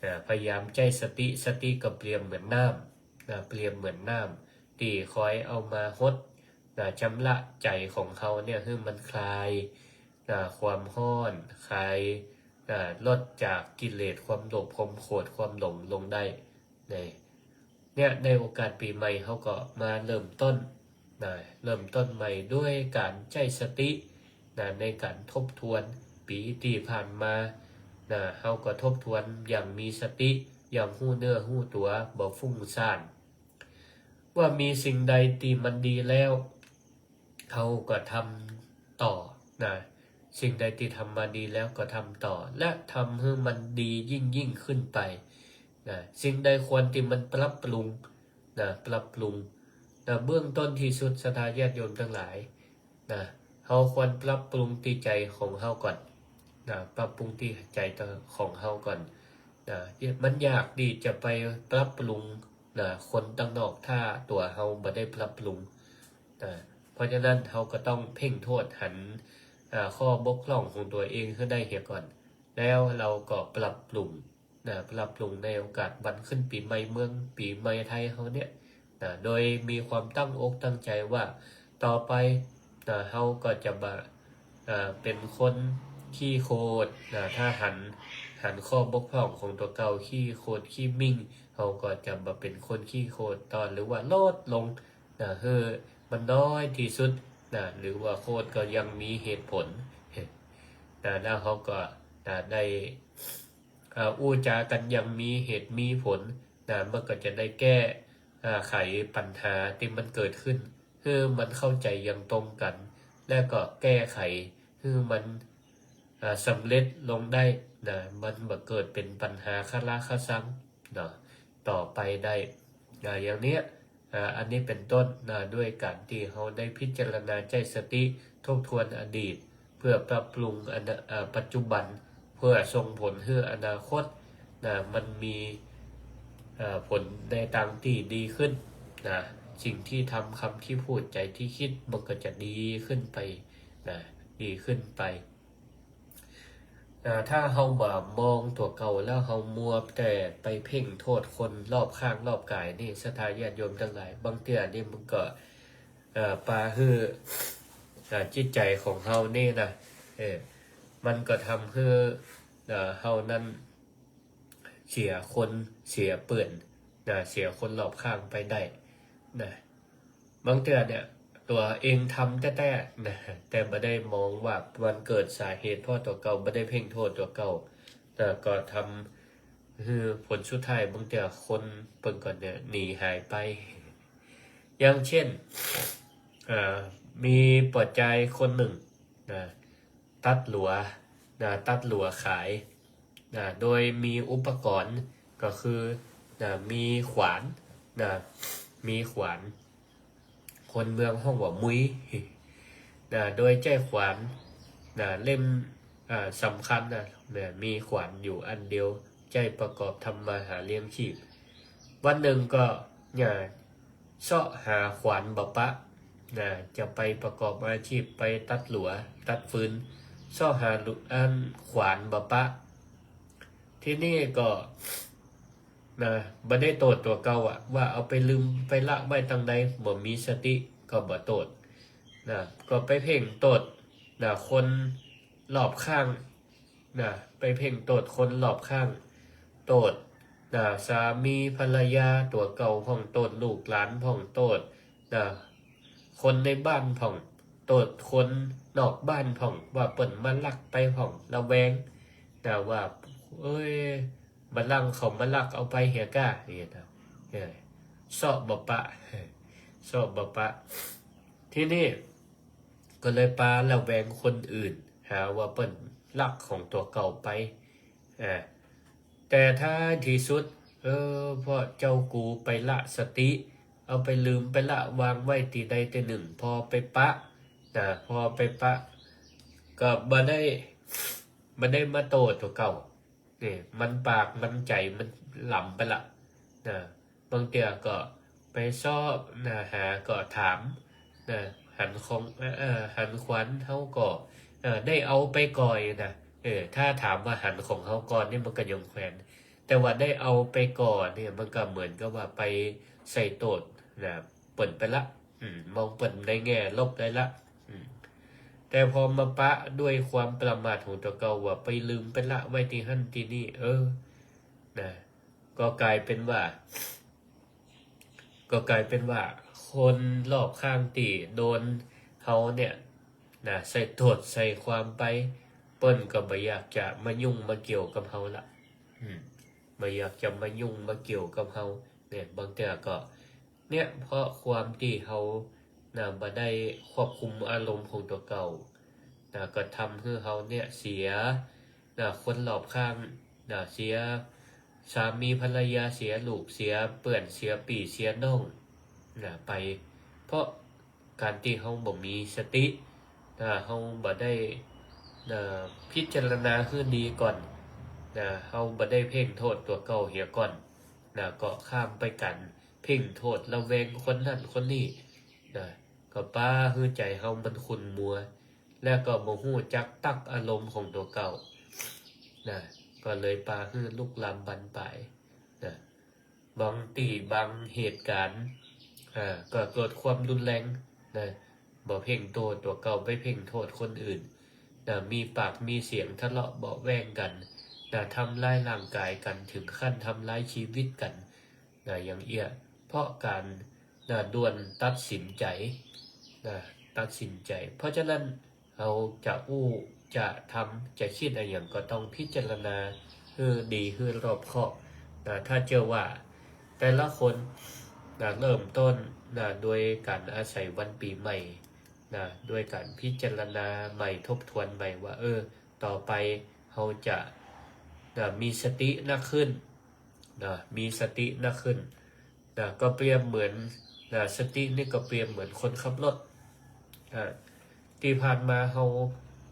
เออ พยายามใจ๊สติ สติก็เปรียบเหมือนน้ำ นะ เปรียบเหมือนน้ำตี้คอยเอามาหด นะ ชำระใจ๋ของเฮาเนี่ย หื้อมันคลาย นะ ความฮ้อน คลาย นะ ลดจากกิเลสความโลภ ความโกรธ ความหลงลงได้ นะ เนี่ย ในโอกาสปี๋ใหม่เฮาก็มาเริ่มต้น นะ เริ่มต้นใหม่ด้วยก๋านใจ๊สติ นะ ในก๋านทบทวนปี๋ตี้ผ่านมา นะ เฮาก็ทบทวนอย่างมีสติ อย่างฮู้เนื้อฮู้ตั๋ว บ่ฟุ้งซ่าน ว่ามีสิ่งใดตี้มันดีแล้ว เฮาก็ทำต่อ นะ สิ่งใดตี้ทำมาดีแล้วก็ทำต่อ และทำหื้อมันดียิ่งๆ ขึ้นไป นะ สิ่งใดควรตี้มันปรับปรุง นะ ปรับปรุง นะ เบื้องต้นตี้สุด ศรัทธาญาติโยมตังหลาย นะ เฮาควรปรับปรุงตี้ใจ๋ของเฮาก่อน นะ ปรับปรุงตี้ใจ๋ของเฮาก่อน นะ มันยากตี้จะไปปรับปรุง นะ คนตังนอก ถ้าตั๋วเฮาบ่ได้ปรับปรุง นะ เพราะฉะนั้นเฮาก็ต้องเพ่งโทษหัน อ่า ข้อบกพร่องของตั๋วเองหื้อได้เหียก่อน แล้วเฮาก็ปรับปรุง นะ ปรับปรุงในโอกาสวันขึ้นปี๋ใหม่เมือง ปี๋ใหม่ไทยเฮาเนี่ย นะ โดยมีความตั้งอกตั้งใจ๋ว่า ต่อไป นะ เฮาก็จะบ่ อ่า เป๋นคนขี้โขด นะ ถ้าหัน หันข้อบกพร่องของตั๋วเก่า ขี้โขดขี้มิ่ง เฮาก็จะบ่เป๋นคนขี้โขดต่อ หรือว่าลดลง นะ หื้อมันน้อยตี้สุด นะ หรือว่าโขดก็อย่างมีเหตุผล นะ แล้วเฮาก็ นะ ได้ อ่า อู้จ๋ากั๋นอย่างมีเหตุมีผล นะ มันก็จะได้แก้ อ่า ไขปัญหาตี้มันเกิดขึ้น หื้อมันเข้าใจ๋อย่างตรงกั๋น และก็แก้ไขหื้อมัน อ่า สำเร็จลงได้ นะ มันบ่เกิดเป๋นปัญหาคาราคาซัง เนาะ ต่อไปได้ อ่า อย่างเนี้ย อ่า อันนี้เป๋นต้น นะ ด้วยก๋านตี้เฮาได้พิจารณาใจ๊สติทบทวนอดีต เพื่อปรับปรุงอนา- อ่า ปัจจุบัน เพื่อส่งผลหื้ออนาคต นะ มันมี อ่า ผลในตางตี้ดีขึ้น นะ สิ่งตี้ทำ กำตี้พูด ใจ๋ตี้กึ๊ด มันก็จะดีขึ้นไป นะ ดีขึ้นไป อ่า ถ้าเฮาบ่มองตั๋วเก่าแล้วเฮามัวแต่ไปเพ่งโทษคนรอบข้างรอบก๋ายนี่ ศรัทธาญาติโยมตังหลาย บางเตื้อนี่มันก็ เอ่อ ปาหื้อ อ่า จิตใจ๋ของเฮานี่นะ เออ มันก็ทำหื้อ เอ่อ เฮานั้นเสียคนเสียเปื้อนนะ เสียคนรอบข้างไปได้นะ บางเตื้อเนี่ย ตั๋วเองทำแต๊ๆ นะ แต่บ่ได้มองว่ามันเกิดสาเหตุเพราะตั๋วเก่า บ่ได้เพ่งโทษตั๋วเก่า แต่ก็ทำหื้อผลสุดท้ายบางเตื้อคนเปิ้นก็เนี่ยหนีหายไป อย่างเช่น อ่า มีป้อจายคนนึ่งนะ ตัดหลัวนะ ตัดหลัวขายนะ โดยมีอุปกรณ์ก็คือนะ มีขวานนะ มีขวาน คนเมืองฮ้องว่ามุยนะ โดยใจ๊ขวานนะ เล่ม อ่า สำคัญนะ นะ มีขวานอยู่อันเดียว ใจ๊ประกอบทำมาหาเลี้ยงชีพ วันนึ่งก็ นะ เซาะหาขวานบ่ปะนะ จะไปประกอบอาชีพไปตัดหลัว ตัดฟืน เซาะหาลุ- อันขวานบ่ปะ ทีนี้ก็ นะ บ่ได้โต้ษตั๋วเก่าอะ ว่าเอาไปลืมไปละไว้ตังใด บ่มีสติ ก็บ่โต้ษนะ ก็ไปเพ่งโต้ษนะ คนรอบข้างนะ ไปเพ่งโต้ษคนรอบข้าง โต้ษนะ สามีภรรยาตั๋วเก่าพ่อง โต้ษลูกหลานพ่อง โต้ษนะ คนในบ้านพ่อง โต้ษคนนอกบ้านพ่อง ว่าเปิ้นมาลักไปพ่อง ระแวงนะ ว่า เอ้ย บ่าลังเขามาลักเอาไปเหียก้า อย่างเงี้ยนะ เออ เซาะบ่ปะ เซาะบ่ปะ ทีนี้ก็เลยปาระแวงคนอื่น หาว่าเปิ้นลักของตั๋วเก่าไป อ่า แต่ท้ายตี้สุด เออ เพราะเจ้ากูไปละสติ เอาไปลืมไปละวางไว้ตี้ใดตี้นึ่ง ผ่อไปปะนะ ผ่อไปปะ ก็บ่ได้ บ่ได้มาโต้ษตั๋วเก่า นี่ มันปากมันใจ๋มันหลำไปละนะ บางเตื้อก็ไปเซาะนะ หาก็ถามนะ หันของ เอ่อ หันขวานเฮาก็ เอ่อ ได้เอาไปก่อยนะ เออ ถ้าถามว่าหันของเฮาก่อนนี่มันก็ยังแขวน แต่ว่าได้เอาไปก่อนเนี่ย มันก็เหมือนกับว่าไปใส่โต้ษนะ เปิ้นไปละ อืม มองเปิ้นในแง่ลบได้ละ อืม แต่พอมาปะด้วยความประมาทของตั๋วเก่า ว่าไปลืมไปละไว้ตี้หั้นตี้นี่ เออ นะ ก็กลายเป๋นว่า ก็กลายเป๋นว่า คนรอบข้างตี้โดนเฮาเนี่ยนะ ใส่โต้ษใส่ความไป เปิ้นก็บ่อยากจะมายุ่งมาเกี่ยวกับเฮาละ อืม บ่อยากจะมายุ่งมาเกี่ยวกับเฮา เนี่ย บางเตื้อก็ เนี่ย เพราะความตี้เฮานะ บ่ได้ควบคุมอารมณ์ของตั๋วเก่านะ ก็ทำหื้อเฮาเนี่ยเสียนะ คนรอบข้างนะ เสีย สามีภรรยาเสีย ลูกเสีย เปื้อนเสีย ปี้เสียน้อง นะ ไป เพราะก๋านตี้เฮาบ่มีสติ นะ เฮาบ่ได้ นะ พิจารณาหื้อดีก่อน นะ เฮาบ่ได้เพ่งโต้ษตั๋วเก่าเหียก่อน นะ ก็ข้ามไปกั๋นเพ่งโต้ษระแวงคนนั้นคนนี้ นะ ก็ปาหื้อใจ๋เฮามันขุ่นมัว และก็บ่ฮู้จักตั๊กอารมณ์ของตั๋วเก่า นะ ก็เลยปาหื้อลุกลามบานปลาย นะ บางตี้บางเหตุก๋ารณ์ อ่า ก็เกิดความรุนแรง นะ บ่เพ่งโต้ษตั๋วเก่า ไปเพ่งโต้ษคนอื่น นะ มีปากมีเสียงทะเลาะเบาะแว้งกั๋น นะ ทำร้ายร่างกายกั๋น เถิงขั้นทำร้ายชีวิตกั๋น นะ อย่างเอี้ย เพราะก๋าน นะ ด่วนตัดสินใจ๋ นะ ตัดสินใจ๋ เพราะฉะนั้น เฮาจะอู้ จะทำ จะกึ๊ดอะหยังก็ต้องพิจารณาหื้อดี หื้อรอบคอบ นะ ถ้าเจื้อว่าแต่ละคน นะ เริ่มต้น นะ โดยก๋านอาศัยวันปี๋ใหม่ นะ โดยก๋านพิจารณาใหม่ ทบทวนใหม่ว่า เออ ต่อไปเฮาจะ นะ มีสตินักขึ้น นะ มีสตินักขึ้น นะ ก็เปรียบเหมือน นะ สตินี่ก็เปรียบเหมือนคนขับรถ อ่า ตี้ผ่านมาเฮา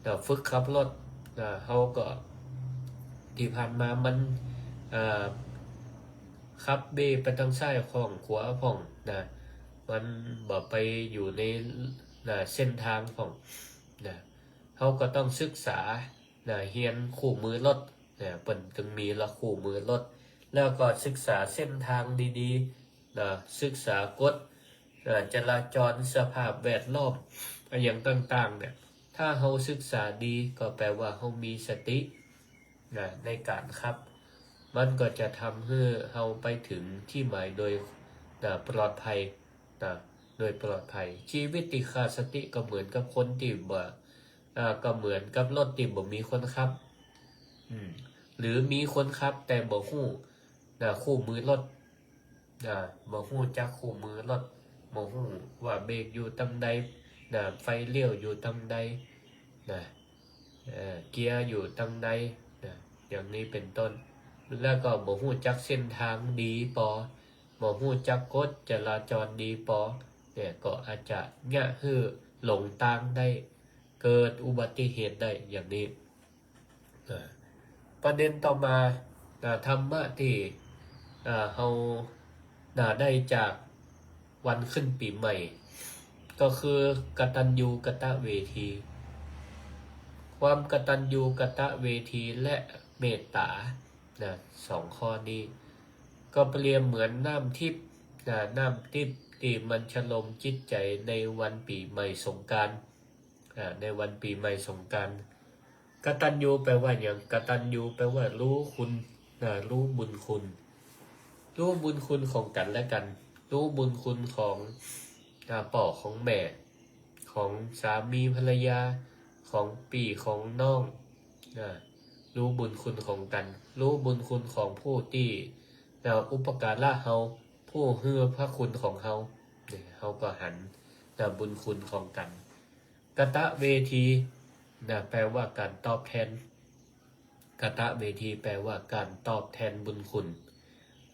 นะ ฝึกขับรถ นะ เฮาก็ ตี้ผ่านมามัน อ่า ขับเบ้ไปตางซ้ายพ่อง ขวาพ่อง นะ มันบ่ไปอยู่ใน นะ เส้นตางพ่อง นะ เฮาก็ต้องศึกษา นะ เฮียนคู่มือรถ นะ เปิ้นจึงมีละคู่มือรถ แล้วก็ศึกษาเส้นตางดีๆ นะ ศึกษากฎ นะ จราจร สภาพแวดล้อม อะหยังต่างๆ เนี่ย ถ้าเฮาศึกษาดีก็แปลว่าเฮามีสติ นะ ในก๋านขับ มันก็จะทำหื้อเฮาไปเถิงตี้หมายโดย นะ ปลอดภัย นะ โดยปลอดภัย ชีวิตตี้ขาดสติก็เหมือนกับคนตี้บ่ อ่า ก็เหมือนกับรถตี้บ่มีคนขับ อืม หรือมีคนขับแต่บ่ฮู้ นะ คู่มือรถ นะ บ่ฮู้จักคู่มือรถ บ่ฮู้ว่าเบรกอยู่ตางใด นะ ไฟเลี้ยวอยู่ตางใด นะ เอ่อ เกียร์อยู่ตางใด นะ อย่างนี้เป็นต้น แล้วก็บ่ฮู้จักเส้นตางดีปอ บ่ฮู้จักกฎจราจรดีปอ เนี่ย ก็อาจจะเยียะหื้อหลงตางได้ เกิดอุบัติเหตุได้อย่างนี้ อ่า ประเด็นต่อมา อ่า ธรรมะตี้ อ่า เฮา อ่า ได้จากวันขึ้นปี๋ใหม่ ก็คือกตัญญูกตเวที ความกตัญญูกตเวทีและเมตตา นะ สองข้อนี้ ก็เปรียบเหมือนน้ำทิพย์ นะ น้ำทิพย์ตี้มันชโลมจิตใจ๋ในวันปี๋ใหม่สงกรานต์ อ่า ในวันปี๋ใหม่สงกรานต์ กตัญญูแปลว่าหยัง กตัญญูแปลว่าฮู้คุณ นะ ฮู้บุญคุณ ฮู้บุญคุณของกั๋นและกั๋น ฮู้บุญคุณของ อ่า ป้อของแม่ ของสามีภรรยา ของปี้ของน้อง นะ ฮู้บุญคุณของกั๋น ฮู้บุญคุณของผู้ตี้ นะ อุปการะเฮา ผู้หื้อพระคุณของเฮา เนี่ย เฮาก็หัน นะ บุญคุณของกั๋น กตเวที นะ แปลว่าก๋านตอบแทน กตเวทีแปลว่าก๋านตอบแทนบุญคุณ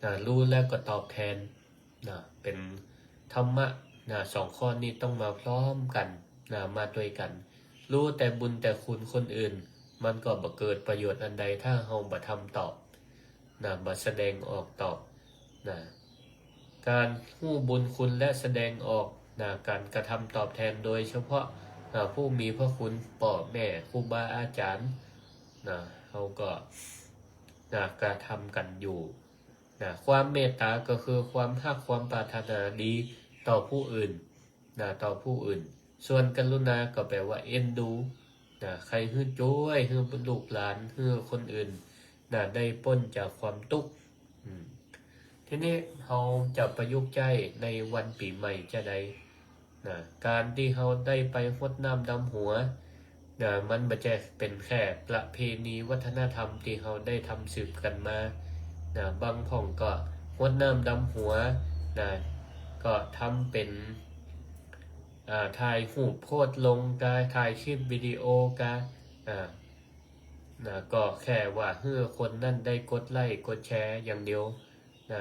นะ ฮู้แล้วก็ตอบแทน นะ เป็นธรรมะ นะ สองข้อนี้ต้องมาพร้อมกั๋น นะ มาตวยกั๋น ฮู้แต่บุญแต่คุณคนอื่น มันก็บ่เกิดประโยชน์อันใด ถ้าเฮาบ่ทำตอบ นะ บ่แสดงออกตอบ นะ ก๋านฮู้บุญคุณและแสดงออก นะ ก๋านกระทำตอบแทน โดยเฉพาะ นะ ผู้มีพระคุณ ป้อแม่ ครูบาอาจ๋ารย์ นะ เฮาก็ นะ กระทำกั๋นอยู่ นะ ความเมตตาก็คือความฮัก ความปรารถนาดีต่อผู้อื่น นะ ต่อผู้อื่น ส่วนกรุณาก็แปลว่าเอ็นดู นะ ใค่หื้อจ้วย หื้อลูกหลาน หื้อคนอื่น นะ ได้ป๊นจากความตุ๊กข์ อืม ทีนี้เฮาจะประยุกต์ใจ๊ในวันปี๋ใหม่จาใด นะ ก๋านตี้เฮาได้ไปฮดน้ำดำหัว นะ มันบ่ใจ้เป๋นแค่ประเพณีวัฒนธรรมตี้เฮาได้ทำสืบกั๋นมา นะ บางพ่องก็ฮดน้ำดำหัว นะ ก็ทำเป๋น อ่า ถ่ายฮูปโพสต์ลงกา ถ่ายคลิปวิดีโอกา อ่า นะ ก็แค่ว่าหื้อคนนั้นได้กดไลก์กดแชร์อย่างเดียวนะ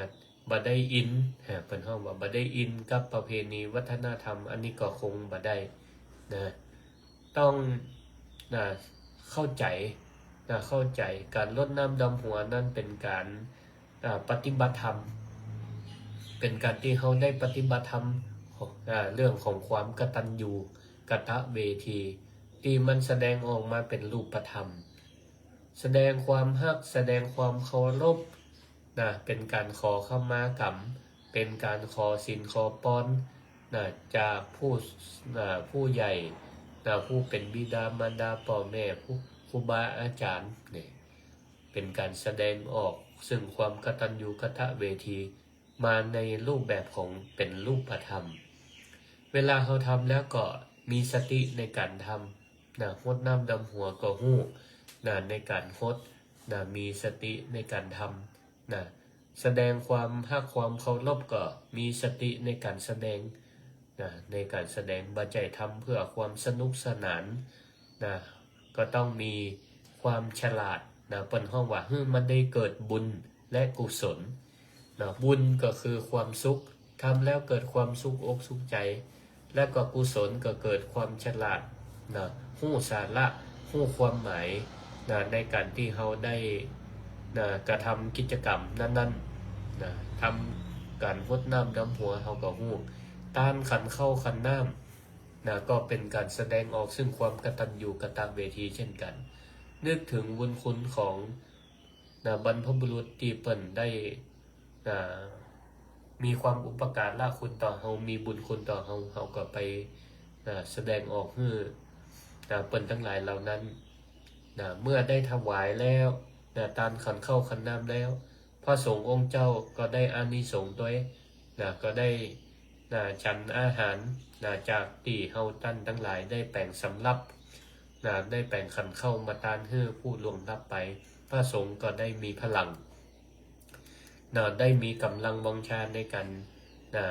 บ่ได้อิน ฮะ เปิ้นฮ้องว่าบ่ได้อินกับประเพณีวัฒนธรรม อันนี้ก็คงบ่ได้นะ ต้องนะ เข้าใจ๋นะ เข้าใจ๋ ก๋านรดน้ำดำหัวนั้นเป๋นก๋าน อ่า ปฏิบัติธรรม เป๋นก๋านตี้เฮาได้ปฏิบัติธรรม อ่า เรื่องของความกตัญญูกตเวที ตี้มันแสดงออกมาเป๋นรูปธรรม แสดงความฮัก แสดงความเคารพนะ เป๋นก๋านขอขมากรรม เป๋นก๋านขอศีลขอปอนนะ จากผู้ อ่า ผู้ใหญ่นะ ผู้เป๋นบิดามารดา ป้อแม่ ผู้ ครูบาอาจ๋ารย์เนี่ย เป๋นก๋านแสดงออกซึ่งความกตัญญูกตเวที มาในรูปแบบของเป๋นรูปธรรม เวลาเฮาทำแล้วก็มีสติในก๋านทำนะ รดน้ำดำหัวก็ฮู้นะ ในก๋านรดนะ มีสติในก๋านทำนะ แสดงความฮักความเคารพก็มีสติในก๋านแสดงนะ ในก๋านแสดง บ่ใจ้ทำเพื่อความสนุกสนานนะ ก็ต้องมีความฉลาดนะ เปิ้นฮ้องว่าหื้อมันได้เกิดบุญและกุศลนะ บุญก็คือความสุข ทำแล้วเกิดความสุขอกสุขใจ๋ และก็กุศลก็เกิดความฉลาดนะ ฮู้สาระ ฮู้ความหมายนะ ในก๋านตี้เฮาได้นะ กระทำกิจกรรมนั้นๆนะ ทำก๋านรดน้ำดำหัวเฮาก็ฮู้ ตานขันข้าวขันน้ำนะ ก็เป๋นก๋านแสดงออกซึ่งความกตัญญูกตเวทีเช่นกั๋น นึกเถิงบุญคุณของนะ บรรพบุรุษตี้เปิ้นได้ อ่า มีความอุปการะคุณต่อเฮา มีบุญคุณต่อเฮา เฮาก็ไป อ่า แสดงออกหื้อ อ่า เปิ้นตังหลายเหล่านั้น นะ เมื่อได้ถวายแล้ว นะ ตานขันข้าวขันน้ำแล้ว พระสงฆ์องค์เจ้าก็ได้อานิสงส์ตวย นะ ก็ได้ นะ ฉันอาหาร นะ จากตี้เฮาต้านตังหลายได้แป๋งสำรับ นะ ได้แป๋งขันข้าวมาตานหื้อผู้ล่วงลับไป พระสงฆ์ก็ได้มีพลัง นะ ได้มีก๋ำลังวังชาในก๋าน นะ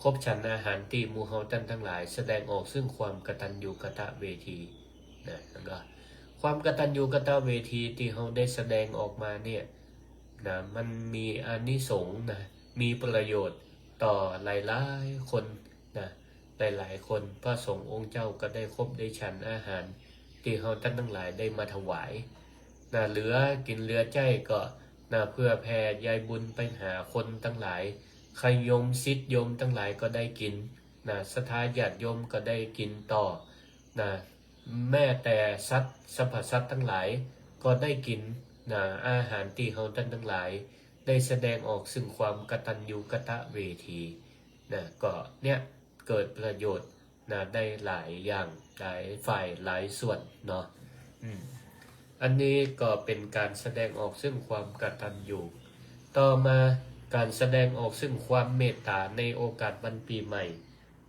คบฉันอาหารตี้หมู่เฮาต้านตังหลาย แสดงออกซึ่งความกตัญญูกตเวที นะ แล้วก็ความกตัญญูกตเวทีตี้เฮาได้แสดงออกมาเนี่ย นะ มันมีอานิสงส์นะ มีประโยชน์ต่อหลายๆคนนะ หลายๆคน พระสงฆ์องค์เจ้าก็ได้คบได้ฉันอาหารตี้เฮาต้านตังหลายได้มาถวาย นะ เหลือกิ๋นเหลือใจ๊ก็ นะ เพื่อแผ่ใยบุญไปหาคนตังหลาย ใครโยมศิษย์โยมตังหลายก็ได้กิ๋น นะ ศรัทธาญาติโยมก็ได้กิ๋นต่อ นะ แม้แต่สัตว์ สรรพสัตว์ตังหลายก็ได้กิ๋น นะ อาหารตี้เฮาต้านตังหลายได้แสดงออกซึ่งความกตัญญูกตเวที นะ ก็เนี่ย เกิดประโยชน์ นะ ได้หลายอย่าง หลายฝ่าย หลายส่วนเนาะ อืม อันนี้ก็เป๋นก๋านแสดงออกซึ่งความกตัญญู ต่อมาก๋านแสดงออกซึ่งความเมตต๋าในโอกาสวันปี๋ใหม่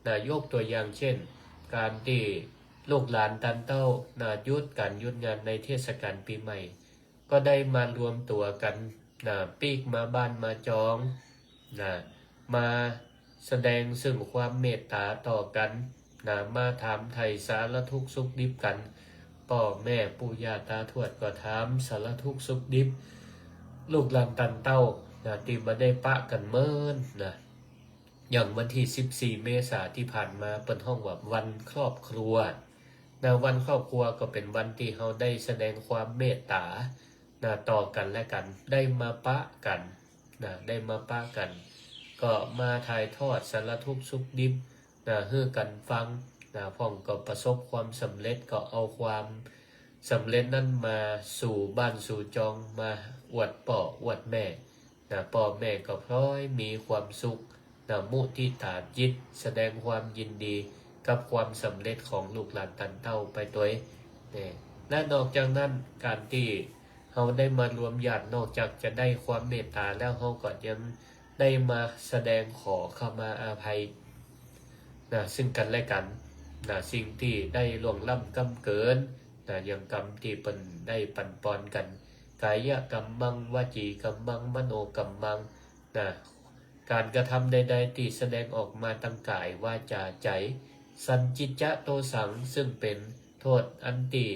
นะ ยกตั๋วอย่างเช่น ก๋านตี้ลูกหลานต้านเต้า นะ หยุดก๋านหยุดงานในเทศกาลปี๋ใหม่ ก็ได้มารวมตั๋วกั๋น นะ ปิ๊กมาบ้านมาจอง นะ มาแสดงซึ่งความเมตต๋าต่อกั๋น นะ มาถามไถ่สารทุกข์สุขดิบกั๋น ป้อแม่ปู่ย่าตาทวดก็ถามสารทุกข์สุขดิบ ลูกหลานต้านเต้า นะ ตี้บ่ได้ปะกั๋นเมิน นะ อย่างวันตี้สิบสี่เมษาตี้ผ่านมา เปิ้นฮ้องว่าวันครอบครัว นะ วันครอบครัวก็เป๋นวันตี้เฮาได้แสดงความเมตต๋า นะ ต่อกั๋นและกั๋น ได้มาปะกั๋น นะ ได้มาปะกั๋น ก็มาถ่ายทอดสารทุกข์สุขดิบ นะ หื้อกั๋นฟัง นะ พ่องก็ประสบความสำเร็จ ก็เอาความสำเร็จนั้นมาสู่บ้านสู่จอง มาอวดป้ออวดแม่ นะ ป้อแม่ก็พลอยมีความสุข นะ มุทิตาจิต แสดงความยินดีกับความสำเร็จของลูกหลานต้านเต้าไปตวย เนี่ย และนอกจากนั้น ก๋านตี้เฮาได้มารวมญาติ นอกจากจะได้ความเมตต๋าแล้ว เฮาก็ยังได้มาแสดงขอขมาอภัย นะ ซึ่งกั๋นและกั๋น นะ สิ่งตี้ได้ล่วงล้ำกำเกิน นะ อย่างกรรมตี้เปิ้นได้ปั๋นปอนกั๋น กายกัมมัง วจีกัมมัง มโนกัมมัง นะ ก๋านกระทำใดๆ ตี้แสดงออกมาตางก๋าย วาจา ใจ๋ สัญญิจจะโตสัง ซึ่งเป๋นโต้ษอันตี้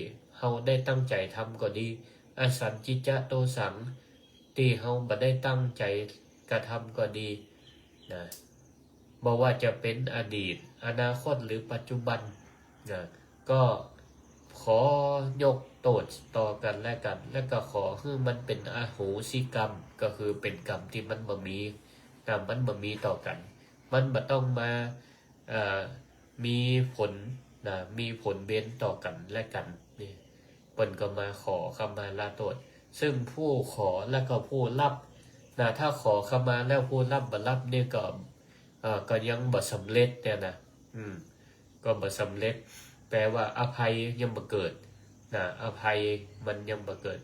เราได้ตั้งใจ๋ทำก็ดี อสัญญิจจะโตสัง ตี้เฮาบ่ได้ตั้งใจ๋กระทำก็ดีนะ บ่ว่าจะเป๋นอดีต อนาคต หรือปัจจุบันนะ ก็ขอยกโต้ษต่อกั๋นและกั๋น และก็ขอหื้อมันเป๋นอโหสิกรรม ก็คือเป๋นกรรมตี้มันบ่มีนะ มันบ่มีต่อกั๋น มันบ่ต้องมา เอ่อ มีผลนะ มีผลเวรต่อกั๋นและกั๋น นี่ เปิ้นก็มาขอขมาลาโต้ษ ซึ่งผู้ขอและก็ผู้ฮับนะ ถ้าขอขมาแล้วผู้ฮับบ่ฮับนี่ก็ เอ่อ ก็ยังบ่สำเร็จเนี่ยนะ อืม ก็บ่สำเร็จ แปลว่าอภัยยังบ่เกิดนะ อภัยมันยังบ่เกิด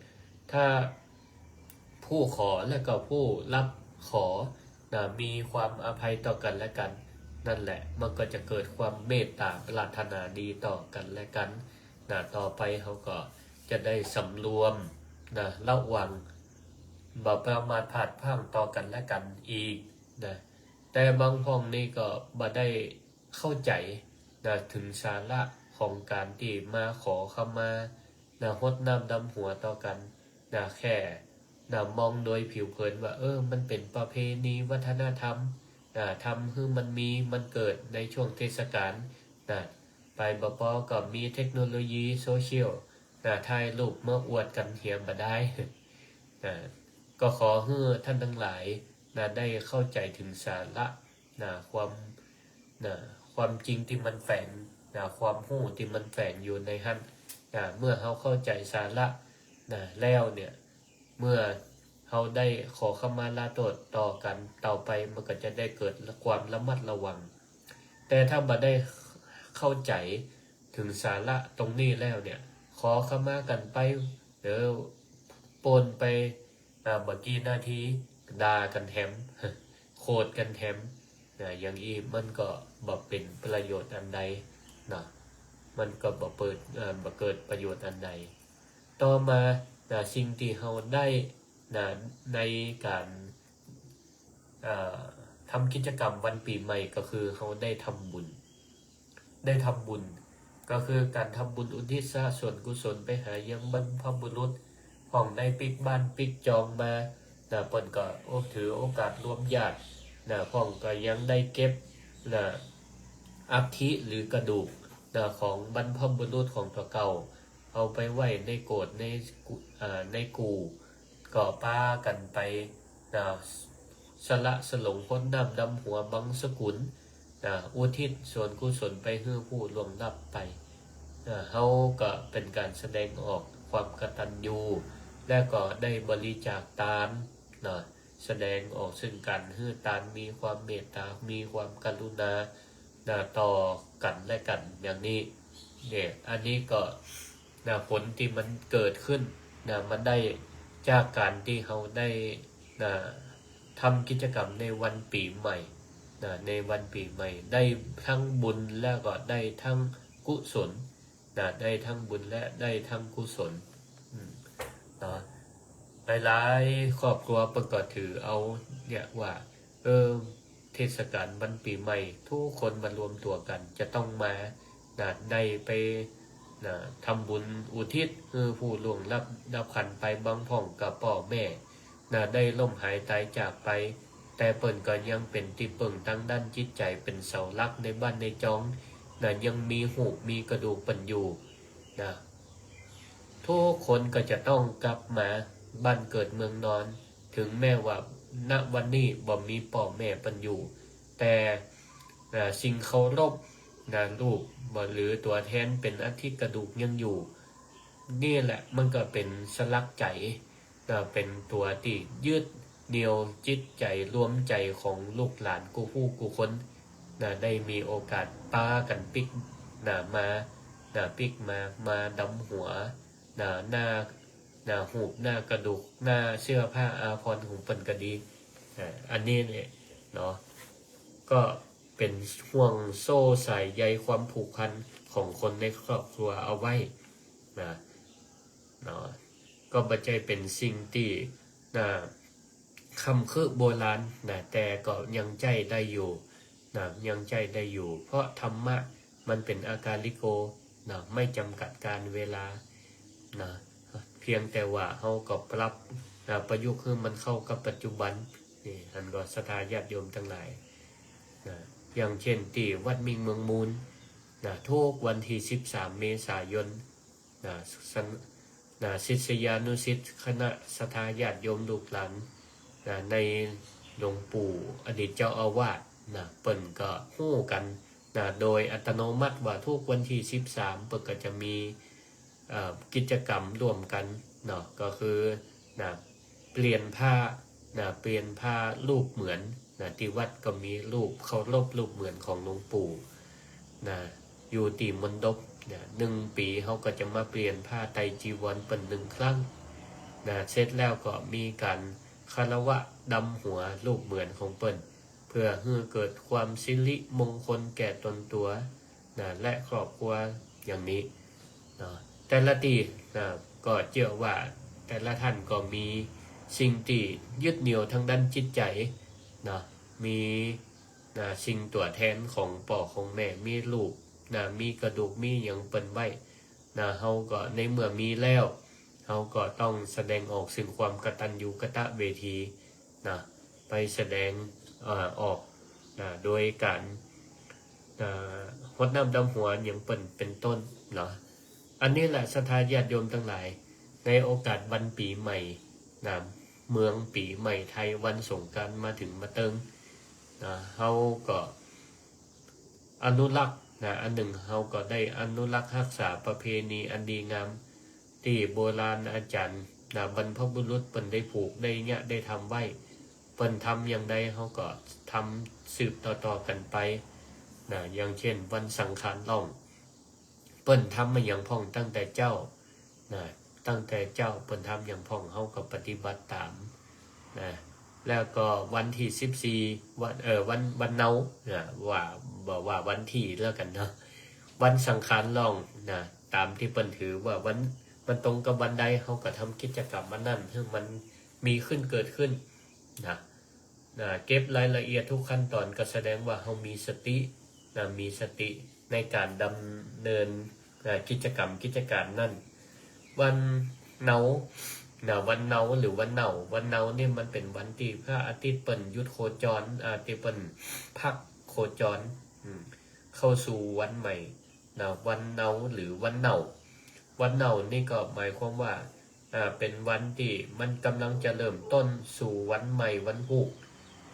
ถ้าผู้ขอและก็ผู้ฮับขอนะ มีความอภัยต่อกั๋นและกั๋น นั่นแหละ มันก็จะเกิดความเมตต๋าปรารถนาดีต่อกั๋นและกั๋นนะ ต่อไปเฮาก็จะได้สำรวมนะ ระวัง บ่ประมาทพลาดพลั้งต่อกั๋นและกั๋นอีกนะ แต่บางพ่องนี่ก็บ่ได้เข้าใจ๋นะ เถิงสาระของก๋านตี้มาขอขมานะ ฮดน้ำดำหัวต่อกั๋นนะ แค่นะ มองโดยผิวเผินว่า เออ มันเป๋นประเพณีวัฒนธรรมนะ ทำหื้อมันมี มันเกิดในช่วงเทศกาลนะ ไปบ่ปอก็มีเทคโนโลยีโซเชียลนะ ถ่ายรูปมาอวดกั๋นเหียบ่ดายนะ ก็ขอหื้อท่านตังหลายนะ ได้เข้าใจ๋เถิงสาระนะ ความนะ ความจริงตี้มันแฝงนะ ความฮู้ตี้มันแฝงอยู่ในหั้นนะ เมื่อเฮาเข้าใจ๋สาระนะ แล้วเนี่ย เมื่อเฮาได้ขอขมาลาโต้ษต่อกั๋น ต่อไปมันก็จะได้เกิดความระมัดระวัง แต่ถ้าบ่ได้เข้าใจ๋เถิงสาระตรงนี้แล้วเนี่ย ขอขมากั๋นไป เดี๋ยวปนไป อ่า บ่กี่นาที ด่ากั๋นแถม โขดกั๋นแถม นะ อย่างอี้มันก็บ่เป๋นประโยชน์อันใดนะ มันก็บ่เปิด เอ่อ บ่เกิดประโยชน์อันใด ต่อมานะ สิ่งตี้เฮาได้นะ ในก๋าน เอ่อ ทำกิจกรรมวันปี๋ใหม่ก็คือเฮาได้ทำบุญ ได้ทำบุญ ก็คือก๋านทำบุญอุทิศส่วนกุศลไปหายังบรรพบุรุษ พ่องได้ปิ๊กบ้านปิ๊กจองมานะ เปิ้นก็ โอ้ ถือโอกาสรวมญาตินะ พ่องก็ยังได้เก็บนะ อัฐิหรือกระดูกนะ ของบรรพบุรุษของตั๋วเก่า เอาไปไว้ในโกศในกุ อ่า ในกู่ ก็ปากั๋นไปนะ สละสลงฮดน้ำดำหัวบังสุกุลนะ อุทิศส่วนกุศลไปหื้อผู้ล่วงลับไปนะ เฮาก็เป๋นก๋านแสดงออกความกตัญญู และก็ได้บริจาคตานนะ แสดงออกซึ่งก๋านหื้อตาน มีความเมตต๋า มีความกรุณานะ ต่อกั๋นและกั๋นอย่างนี้ เนี่ย อันนี้ก็ นะ ผลตี้มันเกิดขึ้นนะ มันได้จากก๋านตี้เฮาได้นะ ทำกิจกรรมในวันปี๋ใหม่นะ ในวันปี๋ใหม่ ได้ทั้งบุญและก็ได้ทั้งกุศลนะ ได้ทั้งบุญและได้ทั้งกุศล อืม เนาะ หลายๆ ครอบครัวเปิ้นก็ถือเอาเนี่ยว่า เออ เทศกาลวันปี๋ใหม่ ทุกคนมารวมตั๋วกั๋น จะต้องมานะ ได้ไปนะ ทำบุญอุทิศหื้อผู้ล่วงลับดับขันไป บางพ่องก็ป้อแม่นะ ได้ล้มหายต๋ายจากไป แต่เปิ้นก็ยังเป๋นตี้เปิ้งตางด้านจิตใจ๋ เป๋นเสาหลักในบ้านในจองนะ ยังมีฮูปมีกระดูกเปิ้นอยู่นะ ทุกคนก็จะต้องกลับมาบ้านเกิดเมืองนอน เถิงแม้ว่า ณ วันนี้บ่มีป้อแม่เปิ้นอยู่ แต่ อ่า สิ่งเคารพนะ รูปบ่ หรือตั๋วแตนเป๋นอัฐิกระดูกยังอยู่ นี่แหละมันก็เป๋นสลักใจ๋นะ เป๋นตั๋วตี้ยึดเหนี่ยวจิตใจ๋ รวมใจ๋ของลูกหลานกู้ผู้กู้คนนะ ได้มีโอกาสปากั๋นปิ๊กนะ มานะ ปิ๊กมา มาดำหัวนะ หน้า หน้าฮูป หน้ากระดูก หน้าเสื้อผ้าอาภรณ์ของเปิ้นก็ดี อ่า อันนี้เนี่ยเนาะ ก็เป๋นห่วงโซ่สายใยความผูกพันของคนในครอบครัวเอาไว้นะ เนาะ ก็บ่ใจ้เป๋นสิ่งตี้นะ ค่ำคือโบราณนะ แต่ก็ยังใจ๊ได้อยู่นะ ยังใจ๊ได้อยู่ เพราะธรรมะมันเป๋นอากาลิโกนะ ไม่จำกัดกาลเวลา นะ เพียงแต่ว่าเฮาก็ปรับ นะ ประยุกต์หื้อมันเข้ากับปัจจุบัน นี่ หันก่อศรัทธาญาติโยมตังหลาย นะ อย่างเจ้นตี้วัดมิ่งเมืองมูล นะ ทุกวันตี้สิบสามเมษายน นะ สัน นะ ศิษยานุศิษย์ คณะศรัทธาญาติโยมลูกหลาน นะ ในหลวงปู่อดีตเจ้าอาวาส นะ เปิ้นก็ฮู้กั๋น นะ โดยอัตโนมัติว่าทุกวันตี้สิบสามเปิ้นก็จะมี เอ่อ กิจกรรมร่วมกั๋นเนาะ ก็คือ นะ เปลี่ยนผ้า นะ เปลี่ยนผ้ารูปเหมือน นะ ตี้วัดก็มีรูปเคารพรูปเหมือนของหลวงปู่ นะ อยู่ตี้มณฑป นะ หนึ่งปี๋เฮาก็จะมาเปลี่ยนผ้าไตรจีวรเปิ้นหนึ่งครั้ง นะ เสร็จแล้วก็มีก๋านคารวะดำหัวรูปเหมือนของเปิ้น เพื่อหื้อเกิดความสิริมงคลแก่ตนตั๋ว นะ และครอบครัวอย่างนี้เนาะ แต่ละตี้ นะ ก็เจื้อว่าแต่ละท่านก็มีสิ่งตี้ยึดเหนี่ยวตางด้านจิตใจ๋เนาะ มี นะ สิ่งตั๋วแทนของป้อของแม่ มีรูป นะ มีกระดูก มีหยังเปิ้นไว้ นะ เฮาก็ในเมื่อมีแล้ว เฮาก็ต้องแสดงออกซึ่งความกตัญญูกตเวที นะ ไปแสดง เอ่อ ออก นะ โดยก๋าน นะ ฮดน้ำดำหัวหยังเปิ้นเป็นต้นเนาะ อันนี้แหละศรัทธาญาติโยมตังหลาย ในโอกาสวันปี๋ใหม่ นะ เมืองปี๋ใหม่ไทย วันสงกรานต์มาเถิงมาเติง นะ เฮาก็ อนุรักษ์ นะ อันนึ่งเฮาก็ได้อนุรักษ์ฮักษาประเพณีอันดีงาม ตี้โบราณอาจ๋ารย์ นะ บรรพบุรุษเปิ้นได้ผูกได้เยียะได้ทำไว้ เปิ้นทำอย่างใดเฮาก็ทำสืบต่อๆ กั๋นไป นะ อย่างเจ้นวันสังขารล่อง เปิ้นทำมาหยังพ่องตั้งแต่เจ๊า นะ ตั้งแต่เจ๊าเปิ้นทำหยังพ่องเฮาก็ปฏิบัติต๋าม นะ แล้วก็วันตี้สิบสี่ วัน เอ่อ วัน วันเนา นะ ว่า บ่ว่าวันตี้แล้วกั๋นเนาะ วันสังขารล่อง นะ ต๋ามตี้เปิ้นถือว่าวัน มันตรงกับวันใดเฮาก็ทำกิจกรรมอันนั้นหื้อมันมีขึ้นเกิดขึ้น นะ นะ เก็บรายละเอียดทุกขั้นต๋อนก็แสดงว่าเฮามีสติ นะ มีสติในก๋านดำเนิน นะ กิจกรรมกิจก๋านนั้น วันเนา นะ วันเนาหรือวันเนา วันเนานี่มันเป๋นวันตี้พระอาทิตย์เปิ้นหยุดโคจร อ่า ตี้เปิ้นพักโคจร อืม เข้าสู่วันใหม่ นะ วันเนาหรือวันเนา วันเนานี่ก็หมายความว่า อ่า เป๋นวันตี้มันก่ำลังจะเริ่มต้นสู่วันใหม่วันพูก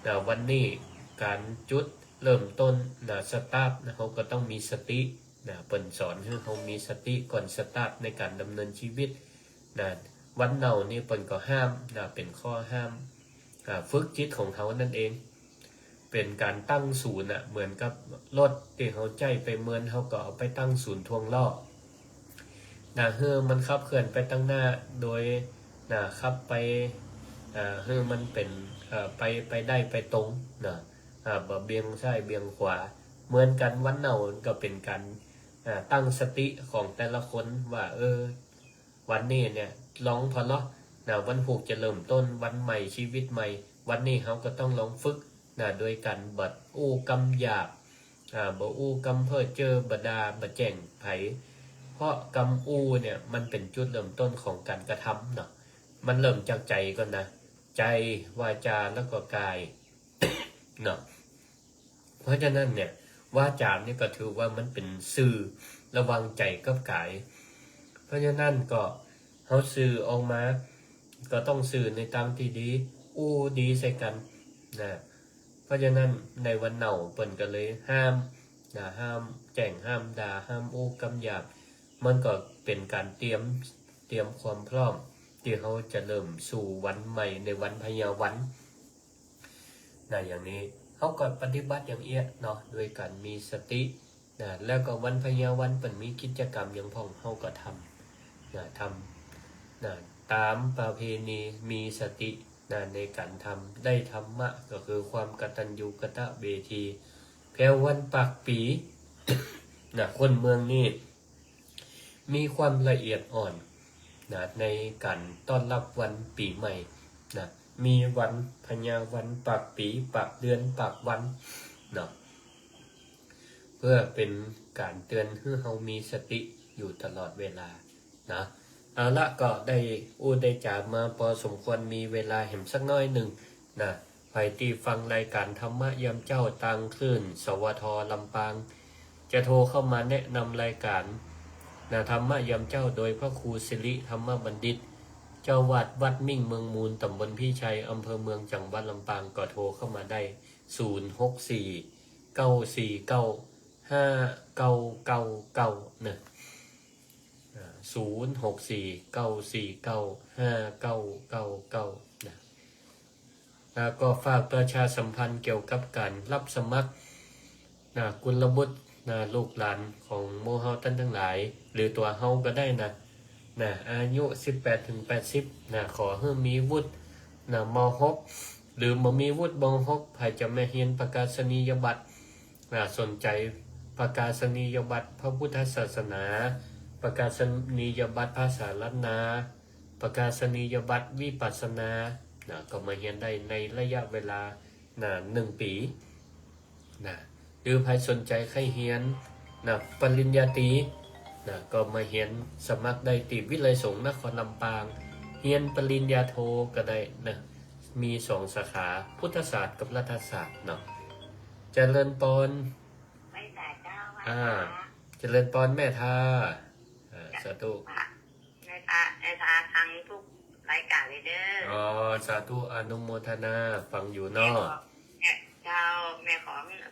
นะ วันนี้ก๋านจุดเริ่มต้น นะ สตาร์ท นะ เฮาก็ต้องมีสติ นะ เปิ้นสอนหื้อเฮามีสติก่อนสตาร์ทในก๋านดำเนินชีวิต นะ วันเนานี่เปิ้นก็ห้าม นะ เป๋นข้อห้าม อ่า ฝึกจิตของเฮานั่นเอง เป๋นก๋านตั้งศูนย์น่ะ เหมือนกับรถตี้เฮาใจ๊ไปเมิน เฮาก็เอาไปตั้งศูนย์ถ่วงล้อ นะ หื้อมันขับเคลื่อนไปตังหน้า โดย นะ ขับไป อ่า หื้อมันเป๋น เอ่อ ไป ไปได้ไปตรง นะ อ่า บ่เบี่ยงซ้ายเบี่ยงขวา เหมือนกั๋นวันเนาก็เป๋นก๋าน อ่า ตั้งสติของแต่ละคนว่า เออ วันนี้เนี่ย ลองผ่อเนาะ นะ วันพูกจะเริ่มต้นวันใหม่ชีวิตใหม่ วันนี้เฮาก็ต้องลองฝึก นะ โดยก๋านบ่อู้กำหยาบ อ่า บ่อู้กำเพ้อเจ้อ บ่ด่า บ่แจ้งใผ เพราะกำอู้เนี่ยมันเป๋นจุดเริ่มต้นของก๋านกระทำเนาะ มันเริ่มจากใจ๋ก่อนนะ ใจ๋ วาจา แล้วก็ก๋าย เนาะ เพราะฉะนั้นเนี่ย วาจานี่ก็ถือว่ามันเป๋นสื่อระหว่างใจ๋กับก๋าย เพราะฉะนั้นก็เฮาสื่อออกมา ก็ต้องสื่อในตางตี้ดี อู้ดีใส่กั๋น นะ เพราะฉะนั้นในวันเนาเปิ้นก็เลยห้าม นะ ห้ามแจ้ง ห้ามด่า ห้ามอู้กำหยาบ มันก็เป๋นก๋านเตรียม เตรียมความพร้อมตี้เฮาจะเริ่มสู่วันใหม่ในวันพญาวัน นะ อย่างนี้เฮาก็ปฏิบัติอย่างเอี้ยเนาะ โดยก๋านมีสติ นะ แล้วก็วันพญาวันเปิ้นมีกิจกรรมหยังพ่องเฮาก็ทำ นะ ทำ นะ ต๋ามประเพณี มีสติ นะ ในก๋านทำ ได้ธรรมะก็คือความกตัญญูกตเวที แผววันปากปี๋ นะ คนเมืองนี่ มีความละเอียดอ่อน นะ ในก๋านต้อนรับวันปี๋ใหม่ นะ มีวันพญาวัน ปากปี๋ ปากเดือน ปากวัน เนาะ เพื่อเป๋นก๋านเตือนหื้อเฮามีสติอยู่ตลอดเวลา นะ เอาละ ก็ได้อู้ได้จ๋ามาปอสมควร มีเวลาแหมสักน้อยนึ่งนะ ใผตี้ฟังรายก๋านธรรมะยามเจ๊าตางคลื่น สวท ลำปาง จะโทรเข้ามาแนะนำรายก๋านนะ ธรรมะยามเจ๊า โดยพระครูสิริธรรมบัณฑิต เจ้าอาวาสวัดมิ่งเมืองมูล ตำบลพิชัย อำเภอเมือง จังหวัดลำปาง ก็โทรเข้ามาได้ ศูนย์หกสี่ เก้าสี่เก้า ห้าเก้าเก้าเก้า นะ อ่า ศูนย์หกสี่ เก้าสี่เก้า ห้าเก้าเก้าเก้า นะ แล้วก็ฝากประชาสัมพันธ์เกี่ยวกับก๋านรับสมัคร นะ กุลบุตร นะ ลูกหลานของหมู่เฮาต้านตังหลาย หรือตั๋วเฮาก็ได้นะ นะ อายุสิบแปดถึงแปดสิบ นะ ขอหื้อมีวุฒิ นะ ม.หก หรือบ่มีวุฒิ ม.หก ใผจะมาเฮียนประกาศนียบัตร นะ สนใจ๋ประกาศนียบัตรพระพุทธศาสนา ประกาศนียบัตรภาษาล้านนา ประกาศนียบัตรวิปัสสนา นะ ก็มาเฮียนได้ในระยะเวลา นะ นึ่งปี๋ นะ หรือใผสนใจ๋ใค่เฮียน นะ ปริญญาตรี นะ ก็มาเฮียนสมัครได้ตี้วิทยาลัยสงฆ์นครลำปาง เฮียนปริญญาโทก็ได้นะ มีสองสาขา พุทธศาสตร์กับรัฐศาสตร์เนาะ เจริญปอน ไม่สายเจ้าค่ะ อ่า เจริญปอนแม่ทา อ่า สาธุ แม่ทา แม่ทาฟังกู้รายก๋านเลยเน่อ อ๋อ สาธุ อนุโมทนา ฟังอยู่เนาะ แม่ขอ แม่ เจ้า แม่ขอหื้อ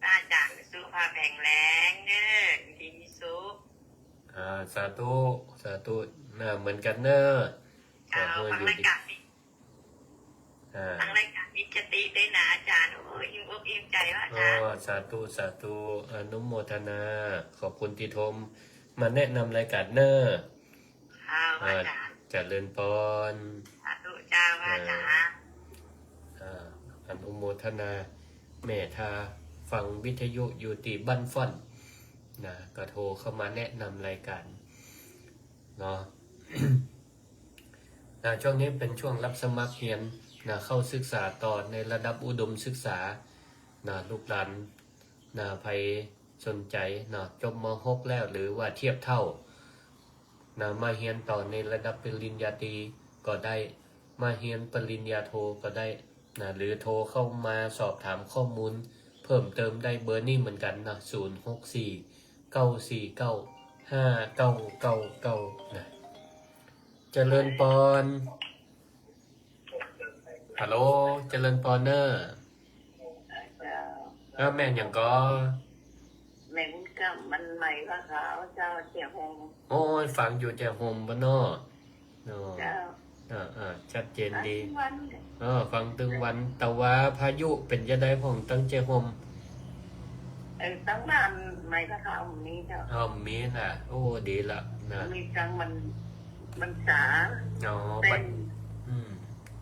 อาจ๋ารย์สุขภาพแข็งแรงเน่อ อยู่ดีมีสุข อ่า สาธุ สาธุ นะ เหมือนกั๋นเน่อ เจ้า ขอหื้ออยู่ดี ฟังรายก๋านนี้ อ่า ฟังรายก๋านนี้มีสติด้วยนะอาจ๋ารย์ โอ้ย อิ่มอกอิ่มใจ๋ว่ะอาจ๋ารย์ อ๋อ สาธุ สาธุ อนุโมทนา ขอบคุณตี้โทรมาแนะนำรายก๋านเน่อ เจ้า อ่า อาจ๋ารย์ เจริญปอน สาธุเจ้า อ่า อาจ๋ารย์ อ่า อนุโมทนา แม่ทาฟังวิทยุอยู่ตี้บ้านฟ้อน นะ ก็โทรเข้ามาแนะนำรายก๋านเนาะ นะ ช่วงนี้เป๋นช่วงรับสมัครเฮียน นะ เข้าศึกษาต่อในระดับอุดมศึกษา นะ ลูกหลาน นะ ใผสนใจ๋ นะ จบ ม.หก แล้ว หรือว่าเทียบเท่า นะ มาเฮียนต่อในระดับปริญญาตรีก็ได้ มาเฮียนปริญญาโทก็ได้ นะ หรือโทรเข้ามาสอบถามข้อมูลเพิ่มเติมได้เบอร์นี้เหมือนกั๋นนะ ศูนย์หกสี่ เก้าสี่เก้า ห้าเก้าเก้าเก้า นะ เจริญปอน ฮัลโหล เจริญปอนเน่อ เจ้า เอ้า แม่หยังก่อ แม่บุญกำ บ้านใหม่พระขาวเจ้า แจ้ห่ม โอ้ย ฟังอยู่แจ้ห่มบ่เนาะ เนาะ เจ้า อ่า อ่า ชัดเจนดี ฟังตึงวัน เออ ฟังตึงวัน แต่ว่าพายุเป๋นจะใดพ่องตังแจ้ห่ม เออ ตังบ้านใหม่พระขาวมีเจ้า อ๋อ มีนะ โอ้ ดีละนะ มีตังมัน มันสา อ๋อ เป๋น มัน อืม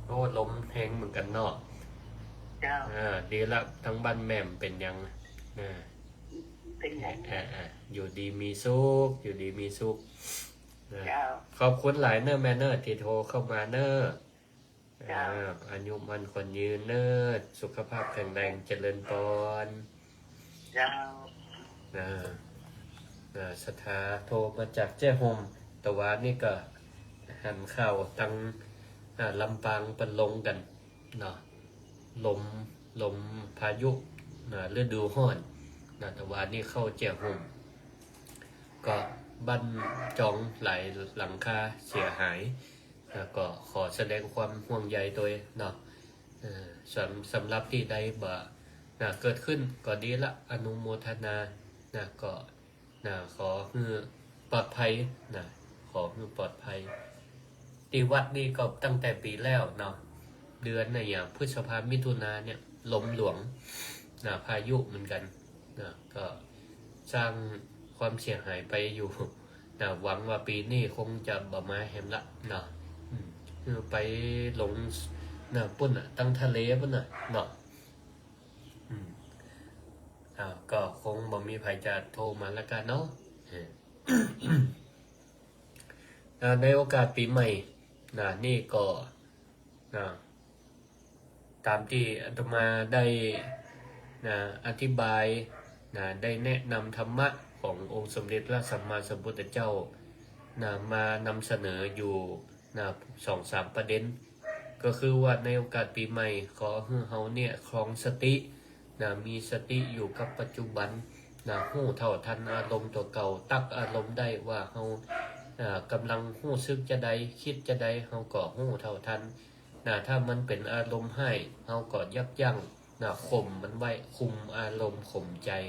โอ้ ลมแฮงเหมือนกั๋นเนาะ เจ้า อ่า ดีละ ตังบ้านแม่มเป๋นหยัง อ่า เป๋นหยัง อ่า อ่า อยู่ดีมีสุข อยู่ดีมีสุข นะ เจ้า ขอบคุณหลายเน่อแม่เน่อ ตี้โทรเข้ามาเน่อ เจ้า อ่า อายุมั่นขวัญยืนเน่อ สุขภาพแข็งแรง เจริญปอน เจ้า อ่า อ่า ศรัทธาโทรมาจากแจ้ห่ม ตะวานี้ก็หันข่าวตัง อ่า ลำปางเปิ้นลงกั๋นเนาะ ลม ลมพายุนะ ฤดูฮ้อนนะ ตะวานี้เข้าแจ้ห่ม ก็บ้านจองหลายหลังคาเสียหายนะ ก็ขอแสดงความห่วงใยตวยเนาะ เอ่อ สำ สำหรับตี้ใดบ่ นะ เกิดขึ้นก็ดีละ อนุโมทนานะ ก็ นะ ขอหื้อปลอดภัยนะ ขอหื้อปลอดภัย ตี้วัดนี่ก็ตั้งแต่ปี๋แล้วเนาะ เดือนไหนอะ พฤษภา มิถุนาเนี่ย ลมหลวงนะ พายุเหมือนกั๋นนะ ก็สร้างความเสียหายไปอยู่นะ หวังว่าปี๋นี้คงจะบ่มาแหมละเนาะ อืม คือไปลงนะ ปุ้นน่ะ ตังทะเลปุ้นน่ะเนาะ อืม อ่า ก็คงบ่มีใผจะโทรมาละกั๋นเนาะ เออ อ่า ในโอกาสปี๋ใหม่นะ นี่ก็นะ ต๋ามตี้อาตมาได้นะ อธิบายนะ ได้แนะนำธรรมะขององค์สมเด็จพระสัมมาสัมพุทธเจ้า นะ มานำเสนออยู่นะ สองสามประเด็น ก็คือว่าในโอกาสปี๋ใหม่ ขอหื้อเฮาเนี่ยครองสตินะ มีสติอยู่กับปัจจุบันนะ ฮู้เท่าทันอารมณ์ตั๋วเก่า ตั๊กอารมณ์ได้ว่าเฮา อ่า ก๋ำลังฮู้สึกจาใด กึ๊ดจาใด เฮาก็ฮู้เท่าทันนะ ถ้ามันเป๋นอารมณ์ฮ้าย เฮาก็ยับยั้งนะ ข่มมันไว้ คุมอารมณ์ข่มใจ๋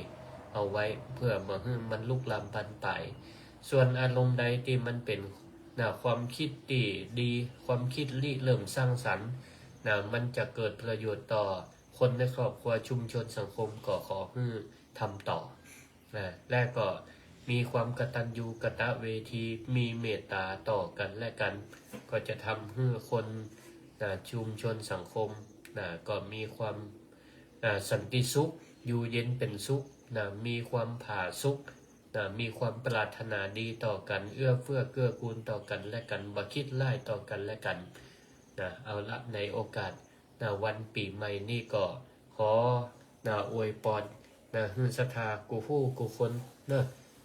เอาไว้ เปื้อบ่หื้อมันลุกลามบานปลาย ส่วนอารมณ์ใดตี้มันเป๋นนะ ความกึ๊ดตี้ดี ความกึ๊ดริเริ่มสร้างสรรค์นะ มันจะเกิดประโยชน์ต่อคนในครอบครัว ชุมชนสังคม ก็ขอหื้อทำต่อ นะ และก็มีความกตัญญูกตเวที มีเมตต๋าต่อกั๋นและกั๋น ก็จะทำหื้อคนนะ ชุมชนสังคมนะ ก็มีความนะ สันติสุข อยู่เย็นเป๋นสุขนะ มีความผาสุกนะ มีความปรารถนาดีต่อกั๋น เอื้อเฟื้อเกื้อกูลต่อกั๋นและกั๋น บ่กึ๊ดร้ายต่อกั๋นและกั๋นนะ เอาละ ในโอกาส นะ วันปี๋ใหม่นี่ก็ขอนะ อวยปอนนะ หื้อศรัทธากู้ผู้กู้คนนะ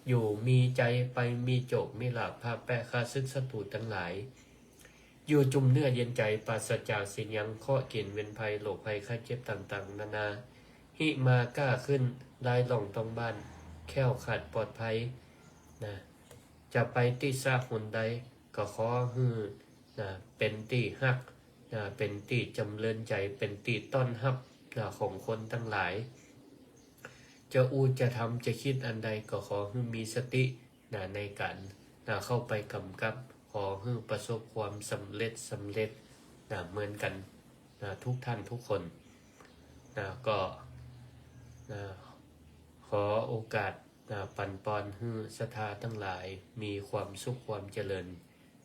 อยู่มีใจ๋ไป มีโจคมีลาภ พาแปะข้าศึกศัตรูตังหลาย อยู่จุ่มเนื้อเย็นใจ๋ ปราศจากสิ่งหยัง เคราะห์เข็ญเวรภัย โรคภัยไข้เจ็บต่างๆ นานา ฮิมาก้าขึ้น ลายล่องต้องบ้าน แคล้วคลาดปลอดภัยนะ จะไปตี้สะหนใด ก็ขอหื้อนะ เป๋นตี้ฮักนะ เป๋นตี้จ๋ำเริญใจ๋ เป๋นตี้ต้อนฮับนะ ของคนตังหลาย จะอู้จะทำจะกึ๊ดอันใด ก็ขอหื้อมีสตินะ ในก๋านนะ เข้าไปก๋ำกับ ขอหื้อประสบความสำเร็จ สำเร็จนะ เหมือนกั๋นนะ ทุกท่านทุกคนนะ ก็นะ ขอโอกาสนะ ปั๋นปอนหื้อศรัทธาตังหลาย มีความสุขความเจริญ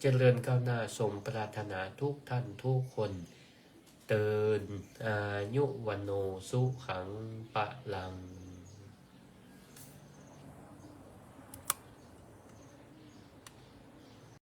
เจริญก้าวหน้าสมปรารถนาทุกท่านทุกคนเตอร์ อายุ วัณโณ สุขัง พลัง